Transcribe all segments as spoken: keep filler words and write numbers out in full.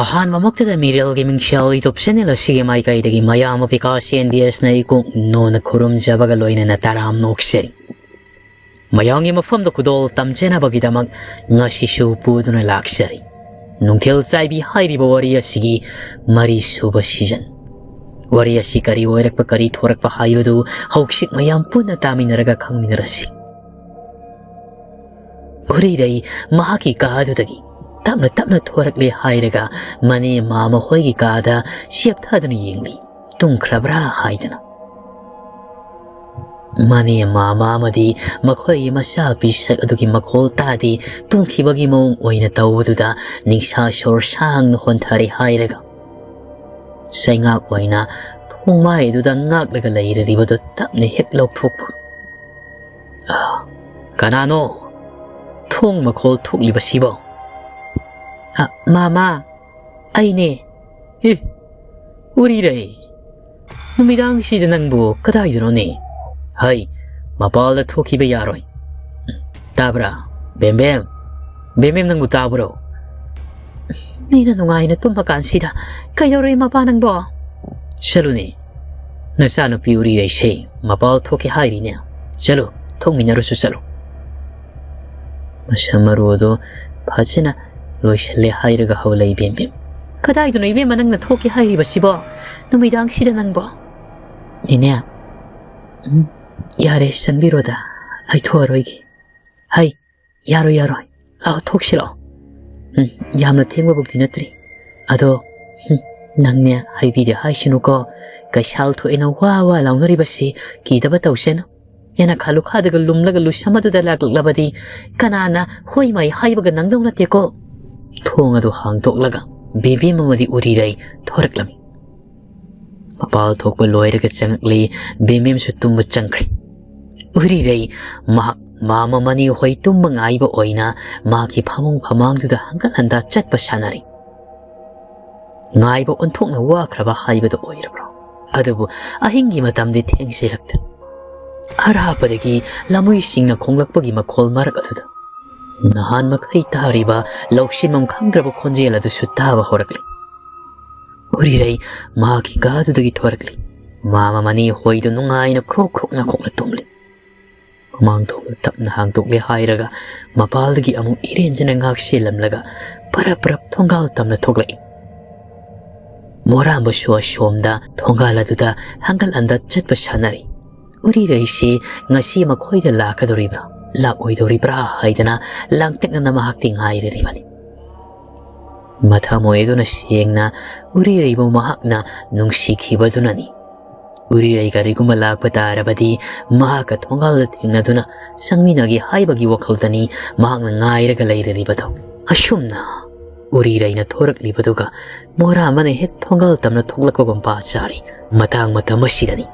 ꯑꯍꯥꯟꯕꯃꯛꯇꯗ ꯃꯤꯔꯦꯜꯒꯤ ꯃꯤꯡꯁꯦꯜ YouTube channel ꯑꯁꯤꯒꯤ ꯃꯥꯏꯀꯩꯗꯒꯤ ꯃꯌꯥꯝ ꯑꯄꯤꯀꯥ C N D S ꯅ ꯏꯀꯣꯛ ꯅꯣꯟꯅ ꯈꯨꯔꯨꯝꯖꯕꯒ ꯂꯣꯏꯅꯅ ꯇꯔꯥꯝ ꯅꯣꯛꯆꯔꯤ꯫ ꯃꯌꯥꯝꯒꯤ ꯃꯐꯝꯗ ꯈꯨꯗꯣꯜ ꯇꯝꯖꯅꯕꯒꯤꯗꯃꯛ ꯉꯁꯤꯁꯨ ꯄꯨꯗꯨꯅ ꯂꯥꯛꯆꯔꯤ꯫ ꯅꯨꯡꯊꯤꯜ ꯆꯥꯏꯕꯤ ꯍꯥꯏꯔꯤꯕ ꯋꯥꯔꯤ ꯑꯁꯤꯒꯤ ꯃꯔꯤꯁꯨꯕ season꯫ ꯋꯥꯔꯤ ꯑꯁꯤ ꯀꯔꯤ ꯑꯣꯏꯔꯛꯄ, ꯀꯔꯤ ꯊꯣꯔꯛꯄ ꯍꯥꯏꯕꯗꯨ ꯍꯧꯖꯤꯛ ꯃꯌꯥꯝ ꯄꯨꯟꯅ ꯇꯥꯃꯤꯟꯅꯔꯒ ꯈꯪꯃꯤꯟꯅꯔꯁꯤ꯫ ꯎꯔꯤꯔꯩ ꯃꯍꯥꯛꯀꯤ ꯀꯥꯗꯨꯗꯒꯤ ꯇꯞꯅ ꯇꯞꯅ ꯊꯣꯔꯛꯂꯦ ꯍꯥꯏꯔꯒ ꯃꯅꯦ ꯃꯥꯃ ꯍꯣꯏꯒꯤ ꯀꯥꯗ ꯆꯦꯞꯊꯗꯨꯅ ꯌꯦꯡꯂꯤ, ꯇꯨꯝꯈ꯭ꯔꯕ꯭ꯔꯥ ꯍꯥꯏꯗꯅ꯫ ꯃꯅꯦ ꯃꯥꯃ ꯑꯃꯗꯤ ꯃꯈꯣꯏꯒꯤ ꯃꯆꯥ ꯄꯤꯁꯛ ꯑꯗꯨꯒꯤ ꯃꯈꯣꯜ ꯇꯥꯗꯦ, ꯇꯨꯝꯈꯤꯕꯒꯤ ꯃꯑꯣꯡ ꯑꯣꯏꯅ ꯇꯧꯕꯗꯨꯗ ꯅꯤꯡꯁꯥ ꯁꯣꯔ ꯁꯥꯡꯅ ꯍꯣꯟꯊꯔꯦ ꯍꯥꯏꯔꯒ ꯆꯩꯉꯥꯛ ꯑꯣꯏꯅ ꯊꯣꯡꯃꯥꯏ ꯑꯗꯨꯗ ꯉꯥꯛꯂꯒ ꯂꯩꯔꯤꯕꯗꯨ ꯇꯞꯅ ꯍꯦꯛ ꯂꯧꯊꯣꯛꯄ꯫ "ꯑ, ꯀꯅꯥꯅꯣ ꯊꯣꯡ ꯃꯈꯣꯜ ꯊꯣꯛꯂꯤꯕꯁꯤꯕꯣ?" "ꯑ, ꯃꯥꯃ, ꯑꯩꯅꯦ꯫" "ꯑꯦ, ꯎꯔꯤꯔꯩ, ꯅꯨꯃꯤꯗꯥꯡꯁꯤꯗ ꯅꯪꯕꯨ ꯀꯗꯥꯏꯗꯅꯣꯅꯦ? ꯍꯩ, ꯃꯄꯥꯜꯗ ꯊꯣꯛꯈꯤꯕ ꯌꯥꯔꯣꯏ꯫ ꯇꯥꯕ꯭ꯔꯥ? ꯕꯦꯝꯕꯦꯝ, ꯕꯦꯝꯕꯦꯝ, ꯅꯪꯕꯨ ꯇꯥꯕ꯭ꯔꯣ?" "ꯃꯤꯅ ꯅꯨꯡꯉꯥꯏꯅ ꯇꯨꯝꯕ ꯀꯥꯟꯁꯤꯗ ꯀꯩꯗꯧꯔꯦ ꯃꯄꯥ ꯅꯪꯕꯣ?" "ꯆꯠꯂꯨꯅꯦ, ꯅꯆꯥꯅꯨꯄꯤ ꯎꯔꯤꯔꯩꯁꯦ ꯃꯄꯥꯜ ꯊꯣꯛꯀꯦ ꯍꯥꯏꯔꯤꯅꯦ꯫ ꯆꯠꯂꯨ, ꯊꯣꯛꯃꯤꯟꯅꯔꯨꯁꯨ ꯆꯠꯂꯨ꯫" ꯃꯁꯝ ꯃꯔꯨ ꯑꯗꯣ ꯐꯖꯅ ꯂꯣꯏꯁꯤꯜꯂꯦ ꯍꯥꯏꯔꯒ ꯍꯧꯂꯛꯏ ꯕꯦꯝꯕꯦꯝ꯫ "ꯀꯗꯥꯏꯗꯅꯣ ꯏꯕꯦꯝꯃ ꯅꯪꯅ ꯊꯣꯛꯀꯦ ꯍꯥꯏꯔꯤꯕꯁꯤꯕꯣ? ꯅꯨꯃꯤꯗꯥꯡꯁꯤꯗ ꯅꯪꯕꯣ?" "ꯏꯅꯦ, ꯎꯝ, ꯌꯥꯔꯦ, ꯆꯪꯕꯤꯔꯣꯗ, ꯑꯩ ꯊꯣꯛꯑꯔꯣꯏꯒꯦ꯫ ꯍꯩ, ꯌꯥꯔꯣꯏ, ꯌꯥꯔꯣꯏ, ꯂꯥꯛꯑꯣ, ꯊꯣꯛꯁꯤ ꯂꯥꯛꯑꯣ꯫ ꯎꯝ, ꯌꯥꯝꯅ ꯊꯦꯡꯕꯕꯨꯗꯤ ꯅꯠꯇ꯭ꯔꯤ꯫ ꯑꯗꯣ, ꯎꯝ, ꯅꯪꯅꯦ ꯍꯥꯏꯕꯤꯗꯦ ꯍꯥꯏꯁꯤꯅꯨꯀꯣ, ꯀꯩꯁꯥꯜ ꯊꯣꯛꯑꯦꯅ ꯋꯥ ꯋꯥ ꯂꯥꯎꯅꯔꯤꯕꯁꯤ ꯀꯤꯗꯕ ꯇꯧꯁꯦꯅꯨ꯫ ꯌꯦꯅꯈꯥ ꯂꯨꯈꯥꯗꯒ ꯂꯨꯝꯂꯒ ꯂꯨꯁꯝ ꯑꯗꯨꯗ ꯂꯥꯛꯂꯛꯂꯕꯗꯤ ꯀꯅꯥꯅ ꯍꯣꯏ ꯃꯥꯏ ꯍꯥꯏꯕꯒ ꯅꯪꯗꯧ ꯅꯠꯇꯦꯀꯣ꯫" ꯊꯣꯡ ꯑꯗꯨ ꯍꯥꯡꯗꯣꯛꯂꯒ ꯕꯦꯝꯕꯦꯝ ꯑꯃꯗꯤ ꯎꯔꯤꯔꯩ ꯊꯣꯔꯛꯂꯝꯃꯤ꯫ ꯃꯄꯥꯜ ꯊꯣꯛꯄ ꯂꯣꯏꯔꯒ ꯆꯪꯉꯛꯂꯤ꯫ ꯕꯦꯝꯕꯦꯝꯁꯨ ꯇꯨꯝꯕ ꯆꯪꯈ꯭ꯔꯦ꯫ ꯎꯔꯤꯔꯩ ꯃꯍꯥꯛ ꯃꯥꯃ ꯃꯅꯤ ꯍꯣꯏ ꯇꯨꯝꯕ ꯉꯥꯏꯕ ꯑꯣꯏꯅ ꯃꯍꯥꯛꯀꯤ ꯐꯃꯨꯡ ꯐꯃꯥꯡꯗꯨꯗ ꯍꯪꯒꯠ ꯍꯟꯗꯥ ꯆꯠꯄ ꯁꯥꯟꯅꯔꯤ꯫ ꯉꯥꯏꯕ ꯑꯣꯟꯊꯣꯛꯅ ꯋꯥꯈ꯭ꯔꯕ ꯍꯥꯏꯕꯗꯨ ꯑꯣꯏꯔꯕ꯭ꯔꯣ? ꯑꯗꯨꯕꯨ ꯑꯍꯤꯡꯒꯤ ꯃꯇꯝꯗꯤ ꯊꯦꯡꯖꯤꯜꯂꯛꯇꯦ꯫ ꯑꯔꯥꯞꯄꯗꯒꯤ ꯂꯝꯍꯨꯏꯁꯤꯡꯅ ꯈꯣꯡꯂꯛꯄꯒꯤ ꯃꯈꯣꯜ ꯃꯔꯛ ꯑꯗꯨꯗ ꯅꯍꯥꯟ ꯃꯈꯩ ꯇꯥꯔꯤꯕ ꯂꯧꯁꯤꯟꯐꯝ ꯈꯪꯗ꯭ꯔꯕ ꯈꯣꯟꯖꯦꯜ ꯑꯗꯨꯁꯨ ꯇꯥꯕ ꯍꯧꯔꯛꯂꯤ꯫ ꯎꯔꯤꯔꯩ ꯃꯍꯥꯛꯀꯤ ꯀꯥꯗꯨꯗꯒꯤ ꯊꯣꯔꯛꯂꯤ꯫ ꯃꯃꯥ ꯃꯅꯦ ꯍꯣꯏꯗꯨ ꯅꯨꯡꯉꯥꯏꯅ ꯈ꯭ꯔꯣꯛ ꯈ꯭ꯔꯣꯛ ꯅꯥꯈꯣꯛꯅ ꯇꯨꯝꯂꯤ꯫ ꯃꯃꯥꯡ ꯊꯣꯡꯗꯨ ꯇꯞꯅ ꯍꯥꯡꯗꯣꯛꯂꯦ ꯍꯥꯏꯔꯒ ꯃꯄꯥꯜꯗꯒꯤ ꯑꯃꯨꯛ ꯏꯔꯦꯟꯖꯅ ꯉꯥꯛ ꯁꯦꯜꯂꯝꯂꯒ ꯄꯔꯞ ꯄꯔꯞ ꯊꯣꯡꯒꯥꯜ ꯇꯝꯅ ꯊꯣꯛꯂꯛꯏ꯫ ꯃꯣꯔꯥꯝꯕꯁꯨ ꯑꯁꯣꯝꯗ ꯊꯣꯡꯒꯥꯜ ꯑꯗꯨꯗ ꯍꯪꯒꯠ ꯍꯟꯗ ꯆꯠꯄ ꯁꯥꯟꯅꯔꯤ꯫ ꯎꯔꯤꯔꯩꯁꯤ ꯉꯁꯤ ꯃꯈꯣꯏꯗ ꯂꯥꯛꯀꯗꯧꯔꯤꯕ꯭ꯔꯥ, ꯂꯥꯛꯑꯣꯏꯗꯧꯔꯤꯕ꯭ꯔꯥ ꯍꯥꯏꯗꯅ ꯂꯥꯡꯇꯛꯅꯅ ꯃꯍꯥꯛꯇꯤ ꯉꯥꯏꯔꯤꯕꯅꯤ꯫ ꯃꯊꯃꯣꯏ ꯑꯗꯨꯅ ꯁꯦꯡꯅ ꯎꯔꯤꯔꯩꯕꯨ ꯃꯍꯥꯛꯅ ꯅꯨꯡꯁꯤꯈꯤꯕꯗꯨꯅꯅꯤ꯫ ꯎꯔꯤꯔꯩ ꯀꯔꯤꯒꯨꯝꯕ ꯂꯥꯛꯄ ꯇꯥꯔꯕꯗꯤ ꯃꯍꯥꯛꯀ ꯊꯣꯡꯒꯥꯜꯗ ꯊꯦꯡꯅꯗꯨꯅ ꯆꯪꯃꯤꯟꯅꯒꯦ ꯍꯥꯏꯕꯒꯤ ꯋꯥꯈꯜꯗꯅꯤ ꯃꯍꯥꯛꯅ ꯉꯥꯏꯔꯒ ꯂꯩꯔꯤꯕꯗꯣ꯫ ꯑꯁꯨꯝꯅ ꯎꯔꯤꯔꯩꯅ ꯊꯣꯔꯛꯂꯤꯕꯗꯨꯒ ꯃꯣꯔꯥꯝꯕꯅ ꯍꯦꯛ ꯊꯣꯡꯒꯥꯜ ꯇꯝꯅ ꯊꯣꯛꯂꯛꯄꯒꯨꯝ ꯄꯥ ꯆꯥꯔꯤ꯫ ꯃꯇꯥꯡ ꯃꯇꯝ ꯑꯁꯤꯗꯅꯤ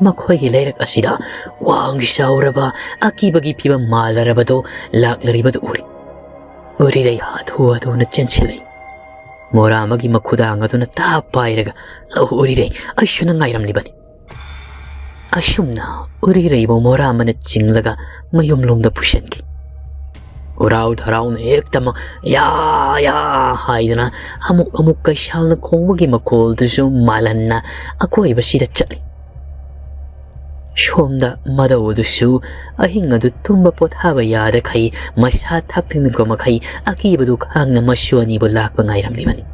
ꯃꯈꯣꯏꯒꯤ ꯂꯩꯔꯛ ꯑꯁꯤꯗ ꯋꯥꯡ ꯆꯥꯎꯔꯕ ꯑꯀꯤꯕꯒꯤ ꯐꯤꯕꯝ ꯃꯥꯜꯂꯔꯕꯗꯨ ꯂꯥꯛꯂꯔꯤꯕꯗꯨ ꯎꯔꯤ꯫ ꯎꯔꯤꯔꯩ ꯍꯥꯊꯨ ꯍꯥꯊꯨꯅ ꯆꯦꯟꯁꯤꯜꯂꯛꯏ꯫ ꯃꯣꯔꯥꯝꯕꯒꯤ ꯃꯈꯨꯗꯥꯡ ꯑꯗꯨꯅ ꯇꯥꯞ ꯄꯥꯏꯔꯒ, "ꯂꯧ ꯎꯔꯤꯔꯩ, ꯑꯩꯁꯨ ꯅꯪ ꯉꯥꯏꯔꯝꯂꯤꯕꯅꯤ꯫" ꯑꯁꯨꯝꯅ ꯎꯔꯤꯔꯩꯕꯨ ꯃꯣꯔꯥꯝꯕꯅ ꯆꯤꯡꯂꯒ ꯃꯌꯨꯝꯂꯣꯝꯗ ꯄꯨꯁꯤꯟꯈꯤ꯫ ꯍꯔꯥꯎ ꯍꯔꯥꯎꯅ ꯍꯦꯛꯇꯃꯛ "ꯌꯥ, ꯌꯥ" ꯍꯥꯏꯗꯨꯅ ꯑꯃꯨꯛ ꯑꯃꯨꯛ ꯀꯩꯁꯥꯜꯅ ꯈꯣꯡꯕꯒꯤ ꯃꯈꯣꯜꯗꯨꯁꯨ ꯃꯥꯜꯍꯟꯅ ꯑꯀꯣꯏꯕꯁꯤꯗ ꯆꯠꯂꯤ꯫ ꯁꯣꯝꯗ ꯃꯗꯧ ꯑꯗꯨꯁꯨ ꯑꯍꯤꯡ ꯑꯗꯨ ꯇꯨꯝꯕ ꯄꯣꯊꯥꯕ ꯌꯥꯗꯈꯩ ꯃꯁꯥ ꯊꯥꯛꯇꯅꯀꯣ ꯃꯈꯩ ꯑꯀꯤꯕꯗꯨ ꯈꯥꯡꯅ ꯃꯁꯨ ꯑꯅꯤꯕꯨ ꯂꯥꯛꯄ ꯉꯥꯏꯔꯝꯂꯤꯕꯅꯤ꯫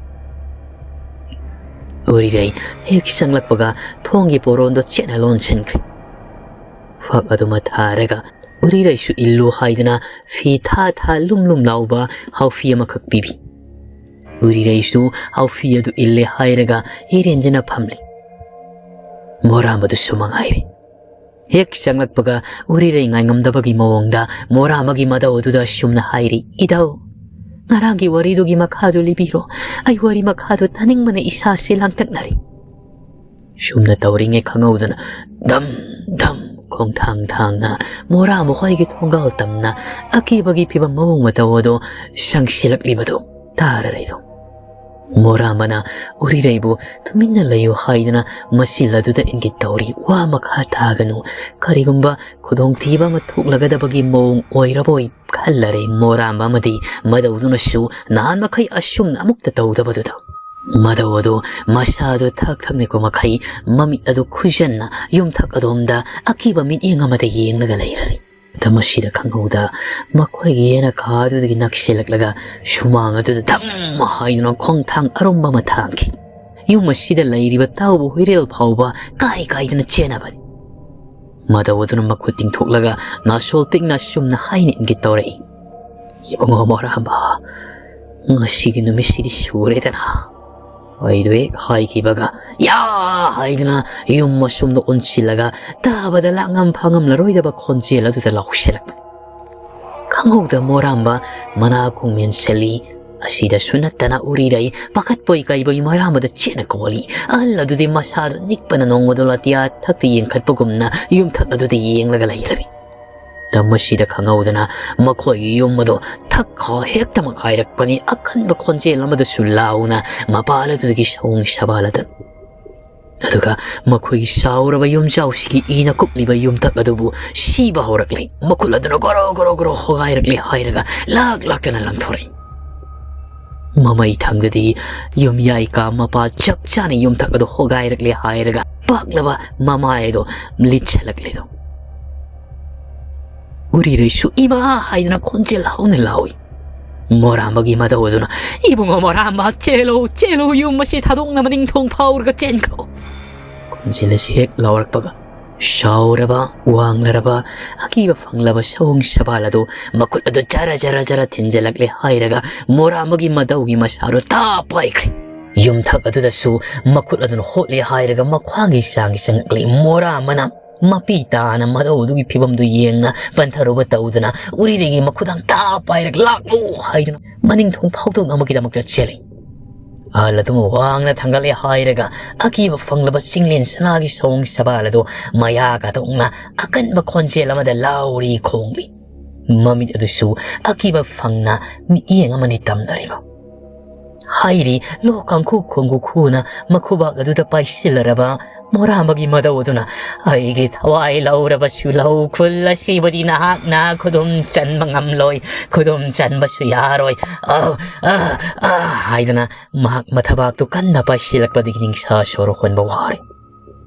ꯎꯔꯤꯔꯩ ꯍꯦꯛ ꯆꯪꯂꯛꯄꯒ ꯊꯣꯡꯒꯤ ꯄꯣꯔꯣꯟꯗꯣ ꯆꯦꯠꯅ ꯂꯣꯟꯁꯤꯟꯈ꯭ꯔꯦ꯫ ꯐꯛ ꯑꯗꯨꯃ ꯊꯥꯔꯒ ꯎꯔꯤꯔꯩꯁꯨ ꯏꯜꯂꯨ ꯍꯥꯏꯗꯅ ꯐꯤ ꯊꯥ ꯊꯥ ꯂꯨꯝ ꯂꯨꯝ ꯂꯥꯎꯕ ꯍꯥꯎꯐꯤ ꯑꯃꯈꯛ ꯄꯤꯕꯤ꯫ ꯎꯔꯤꯔꯩꯁꯨ ꯍꯥꯎꯐꯤ ꯑꯗꯨ ꯏꯜꯂꯦ ꯍꯥꯏꯔꯒ ꯏꯔꯦꯟꯖꯅ ꯐꯝꯂꯤ꯫ ꯃꯣꯔꯥꯝꯕꯗꯨꯁꯨ ꯃꯉꯥꯏꯔꯦ꯫ ꯍꯦꯛ ꯆꯪꯂꯛꯄꯒ ꯎꯔꯤꯔꯩ ꯉꯥꯏꯉꯝꯗꯕꯒꯤ ꯃꯑꯣꯡꯗ ꯃꯣꯔꯥꯝꯕꯒꯤ ꯃꯗꯧ ꯑꯗꯨꯗ ꯑꯁꯨꯝꯅ ꯍꯥꯏꯔꯤ, "ꯏꯙꯧ, ꯉꯔꯥꯡꯒꯤ ꯋꯥꯔꯤꯗꯨꯒꯤ ꯃꯈꯥꯗꯨ ꯂꯤꯕꯤꯔꯣ꯫ ꯑꯩ ꯋꯥꯔꯤ ꯃꯈꯥꯗꯨ ꯇꯥꯅꯤꯡꯕꯅ ꯏꯁꯥꯁꯤ ꯂꯥꯡꯇꯛꯅꯔꯤ꯫" ꯁꯨꯝꯅ ꯇꯧꯔꯤꯉꯩ ꯈꯪꯍꯧꯗꯅ ꯙꯝ ꯙꯝ ꯈꯣꯡꯊꯥꯡ ꯊꯥꯡꯅ ꯃꯣꯔꯥꯝꯕ ꯍꯣꯏꯒꯤ ꯊꯣꯡꯒꯥꯜ ꯇꯝꯅ ꯑꯀꯤꯕꯒꯤ ꯐꯤꯕꯝ ꯃꯑꯣꯡ ꯃꯇꯧ ꯑꯗꯨ ꯆꯪꯁꯤꯜꯂꯛꯂꯤꯕꯗꯨ ꯇꯥꯔꯔꯩꯗꯣ꯫ ꯃꯣꯔꯥꯝꯕꯅ ꯎꯔꯤꯔꯩꯕꯨ ꯇꯨꯃꯤꯟꯅ ꯂꯩꯌꯨ ꯍꯥꯏꯗꯨꯅ ꯃꯁꯤꯜ ꯑꯗꯨꯗ ꯏꯪꯒꯤꯠ ꯇꯧꯔꯤ꯫ ꯋꯥ ꯃꯈꯥ ꯇꯥꯒꯅꯨ꯫ ꯀꯔꯤꯒꯨꯝꯕ ꯈꯨꯗꯣꯡꯊꯤꯕ ꯑꯃ ꯊꯣꯛꯂꯒꯗꯕꯒꯤ ꯃꯑꯣꯡ ꯑꯣꯏꯔꯕꯣꯏ ꯈꯜꯂꯔꯦ ꯃꯣꯔꯥꯝꯕ ꯑꯃꯗꯤ ꯃꯗꯧꯗꯨꯅꯁꯨ ꯅꯍꯥꯟ ꯃꯈꯩ ꯑꯁꯨꯝꯅ ꯑꯃꯨꯛꯇ ꯇꯧꯗꯕꯗꯨꯗ꯫ ꯃꯗꯧ ꯑꯗꯨ ꯃꯁꯥꯗꯨ ꯊꯛ ꯊꯛ ꯅꯤꯛꯄ ꯃꯈꯩ ꯃꯃꯤꯠ ꯑꯗꯨ ꯈꯨꯖꯟꯅ ꯌꯨꯝꯊꯛ ꯑꯗꯣꯝꯗ ꯑꯀꯤꯕ ꯃꯤꯠꯌꯦꯡ ꯑꯃꯗ ꯌꯦꯡꯂꯒ ꯂꯩꯔꯔꯦ꯫ ꯃꯇꯝ ꯑꯁꯤꯗ ꯈꯪꯍꯧꯗ ꯃꯈꯣꯏꯒꯤ ꯌꯦꯅꯈꯥ ꯑꯗꯨꯗꯒꯤ ꯅꯛꯁꯤꯜꯂꯛꯂꯒ ꯁꯨꯃꯥꯡ ꯑꯗꯨꯗ ꯙꯝ ꯍꯥꯏꯗꯨꯅ ꯈꯣꯡꯊꯥꯡ ꯑꯔꯨꯝꯕ ꯑꯃ ꯊꯥꯡꯈꯤ꯫ ꯌꯨꯝ ꯑꯁꯤꯗ ꯂꯩꯔꯤꯕ ꯇꯥꯎꯕ ꯍꯨꯏꯔꯦꯜ ꯐꯥꯎꯕ ꯀꯥꯏ ꯀꯥꯏꯗꯅ ꯆꯦꯟꯅꯕꯅꯤ꯫ ꯃꯗꯧ ꯑꯗꯨꯅ ꯃꯈꯨꯠ ꯇꯤꯡꯊꯣꯛꯂꯒ ꯅꯥꯁꯣꯜ ꯄꯤꯛꯅ ꯑꯁꯨꯝꯅ ꯍꯥꯏꯅ ꯏꯪꯒꯤꯠ ꯇꯧꯔꯛꯏ, "ꯏꯕꯨꯡꯉꯣ ꯃꯣꯔꯥꯝꯕ, ꯉꯁꯤꯒꯤ ꯅꯨꯃꯤꯠꯁꯤꯗꯤ ꯁꯨꯔꯦꯗꯅ?" ꯑꯩꯗꯣ ꯍꯦꯛ ꯍꯥꯏꯈꯤꯕꯒ, "ꯌꯥ!" ꯍꯥꯏꯗꯨꯅ ꯌꯨꯝ ꯑꯁꯨꯝꯗ ꯑꯣꯟꯁꯤꯜꯂꯒ ꯇꯥꯕꯗ ꯂꯥꯛꯉꯝ ꯐꯥꯉꯝꯂꯔꯣꯏꯗꯕ ꯈꯣꯟꯖꯦꯜ ꯑꯗꯨꯗ ꯂꯥꯎꯁꯤꯜꯂꯛꯄ꯫ ꯈꯪꯍꯧꯗ ꯃꯣꯔꯥꯝꯕ ꯃꯅꯥ ꯈꯣꯡ ꯃꯦꯟꯁꯤꯜꯂꯤ꯫ ꯑꯁꯤꯗꯁꯨ ꯅꯠꯇꯅ ꯎꯔꯤꯔꯩ ꯄꯥꯈꯠꯄꯣꯏ ꯀꯩꯕꯣꯏ ꯃꯣꯔꯥꯝꯕꯗ ꯆꯦꯠꯅ ꯀꯣꯜꯂꯤ꯫ ꯑꯍꯜ ꯑꯗꯨꯗꯤ ꯃꯁꯥꯗꯣ ꯅꯤꯛꯄꯅ ꯅꯣꯡꯃꯗꯣ ꯑꯇꯤꯌꯥ ꯊꯛꯇ ꯌꯦꯡꯈꯠꯄꯒꯨꯝꯅ ꯌꯨꯝꯊꯛ ꯑꯗꯨꯗ ꯌꯦꯡꯂꯒ ꯂꯩꯔꯔꯤ꯫ ꯃꯇꯝ ꯑꯁꯤꯗ ꯈꯪꯍꯧꯗꯅ ꯃꯈꯣꯏꯒꯤ ꯌꯨꯝ ꯑꯗꯨ ꯊꯛ ꯈꯣ ꯍꯦꯛꯇꯃꯛ ꯍꯥꯏꯔꯛꯄꯅꯤ꯫ ꯑꯀꯟꯕ ꯈꯣꯟꯖꯦꯜ ꯑꯃꯗꯁꯨ ꯂꯥꯎꯅ ꯃꯄꯥꯜ ꯑꯗꯨꯗꯒꯤ ꯁꯑꯣꯡ ꯁꯕꯥꯜ ꯑꯗꯨ꯫ ꯑꯗꯨꯒ ꯃꯈꯣꯏꯒꯤ ꯆꯥꯎꯔꯕ ꯌꯨꯝꯖꯥꯎꯁꯤꯒꯤ ꯏꯅ ꯀꯨꯞꯂꯤꯕ ꯌꯨꯝꯊꯛ ꯑꯗꯨꯕꯨ ꯁꯤꯕ ꯍꯧꯔꯛꯂꯤ꯫ ꯃꯈꯨꯠ ꯑꯗꯨꯅ ꯒꯣꯔꯣ ꯒꯣꯔꯣ ꯒꯣꯔꯣ ꯍꯣꯒꯥꯏꯔꯛꯂꯤ ꯍꯥꯏꯔꯒ ꯂꯥꯛ ꯂꯥꯛꯇꯅ ꯂꯪꯊꯣꯔꯛꯏ꯫ ꯃꯃꯩ ꯊꯪꯗꯗꯤ ꯌꯨꯝꯌꯥꯏ ꯀꯥ ꯃꯄꯥ ꯆꯞ ꯆꯥꯅ ꯌꯨꯝꯊꯛ ꯑꯗꯨ ꯍꯣꯒꯥꯏꯔꯛꯂꯦ ꯍꯥꯏꯔꯒ ꯄꯥꯛꯂꯕ ꯃꯃꯥꯏ ꯑꯗꯨ ꯂꯤꯠꯁꯜꯂꯛꯂꯤꯗꯣ꯫ ꯎꯔꯤꯔꯩꯁꯨ "ꯏꯃꯥ" ꯍꯥꯏꯗꯨꯅ ꯈꯣꯟꯖꯦꯜ ꯍꯧꯅ ꯂꯥꯎꯏ꯫ ꯃꯣꯔꯥꯝꯕꯒꯤ ꯃꯇꯧ ꯑꯗꯨꯅ, "ꯏꯕꯨꯡꯉꯣ ꯃꯣꯔꯥꯝꯕ, ꯆꯦꯜꯂꯨ, ꯆꯦꯜꯂꯨ, ꯌꯨꯝ ꯑꯁꯤ ꯊꯥꯗꯣꯛꯅꯕ ꯅꯤꯡꯊꯧ ꯐꯥꯎꯔꯒ ꯆꯦꯟꯈ꯭ꯔꯣ!" ꯈꯣꯟꯖꯦꯜ ꯑꯁꯤ ꯍꯦꯛ ꯂꯥꯎꯔꯛꯄꯒ, ꯁꯥꯎꯔꯕ, ꯋꯥꯡꯂꯔꯕ, ꯑꯀꯤꯕ ꯐꯪꯂꯕ ꯁꯑꯣꯡ ꯁꯕꯥꯜ ꯑꯗꯨ ꯃꯈꯨꯠ ꯑꯗꯨ ꯖꯔ ꯖꯔ ꯖꯔ ꯊꯤꯟꯖꯜꯂꯛꯂꯦ ꯍꯥꯏꯔꯒ ꯃꯣꯔꯥꯝꯕꯒꯤ ꯃꯇꯧꯒꯤ ꯃꯁꯥꯗꯨ ꯇꯥ ꯄꯥꯏꯈ꯭ꯔꯦ꯫ ꯌꯨꯝꯊꯛ ꯑꯗꯨꯗꯁꯨ ꯃꯈꯨꯠ ꯑꯗꯨꯅ ꯍꯣꯠꯂꯦ ꯍꯥꯏꯔꯒ ꯃꯈ꯭ꯋꯥꯡꯒꯤ ꯆꯥꯡ ꯆꯪꯉꯛꯂꯦ꯫ ꯃꯣꯔꯥꯝꯕꯅ ꯃꯄꯤ ꯇꯥꯅ ꯃꯗꯧ ꯑꯗꯨꯒꯤ ꯐꯤꯕꯝꯗꯨ ꯌꯦꯡꯅ ꯄꯟꯊꯔꯨꯕ ꯇꯧꯗꯅ ꯎꯔꯤꯔꯩꯒꯤ ꯃꯈꯨꯗꯥꯡ ꯇꯥ ꯄꯥꯏꯔꯒ "ꯂꯥꯛꯂꯣ" ꯍꯥꯏꯗꯨꯅ ꯃꯅꯤꯡ ꯊꯣꯡ ꯐꯥꯎꯗꯣꯛꯅꯕꯒꯤꯗꯃꯛꯇ ꯆꯦꯜꯂꯤ꯫ ꯑꯍꯜ ꯑꯗꯨꯃ ꯋꯥꯡꯅ ꯊꯥꯡꯒꯠꯂꯦ ꯍꯥꯏꯔꯒ ꯑꯀꯤꯕ ꯐꯪꯂꯕ ꯆꯤꯡꯂꯦꯟ ꯁꯅꯥꯒꯤ ꯁꯑꯣꯡ ꯁꯕꯥꯜ ꯑꯗꯨ ꯃꯌꯥ ꯀꯥꯊꯣꯛꯅ ꯑꯀꯟꯕ ꯈꯣꯟꯖꯦꯜ ꯑꯃꯗ ꯂꯥꯎꯔꯤ ꯈꯣꯡꯂꯤ꯫ ꯃꯃꯤꯠ ꯑꯗꯨꯁꯨ ꯑꯀꯤꯕ ꯐꯪꯅ ꯃꯤꯠꯌꯦꯡ ꯑꯃꯅꯤ ꯇꯝꯅꯔꯤꯕ꯫ ꯍꯥꯏꯔꯤ ꯂꯣꯛ ꯀꯥꯡꯈꯨ ꯈꯣꯡꯒꯨ ꯈꯨꯅ ꯃꯈꯨꯕꯥꯛ ꯑꯗꯨꯗ ꯄꯥꯏꯁꯤꯜꯂꯔꯕ ꯃꯣꯔꯥꯝꯕꯒꯤ ꯃꯗꯧ ꯑꯗꯨꯅ, "ꯑꯩꯒꯤ ꯊꯋꯥꯏ ꯂꯧꯔꯕꯁꯨ ꯂꯧ ꯈꯨꯜ ꯑꯁꯤꯕꯨꯗꯤ ꯅꯍꯥꯛꯅ ꯈꯨꯗꯨꯝ ꯆꯟꯕ ꯉꯝꯂꯣꯏ, ꯈꯨꯗꯨꯝ ꯆꯟꯕꯁꯨ ꯌꯥꯔꯣꯏ, ꯑ, ꯑ, ꯑ" ꯍꯥꯏꯗꯨꯅ ꯃꯍꯥꯛ ꯃꯊꯕꯥꯛꯇꯨ ꯀꯟꯅ ꯄꯥꯏꯁꯤꯜꯂꯛꯄꯗꯒꯤ ꯅꯤꯡꯁꯥ ꯁꯣꯔ ꯍꯣꯟꯕ ꯋꯥꯔꯦ꯫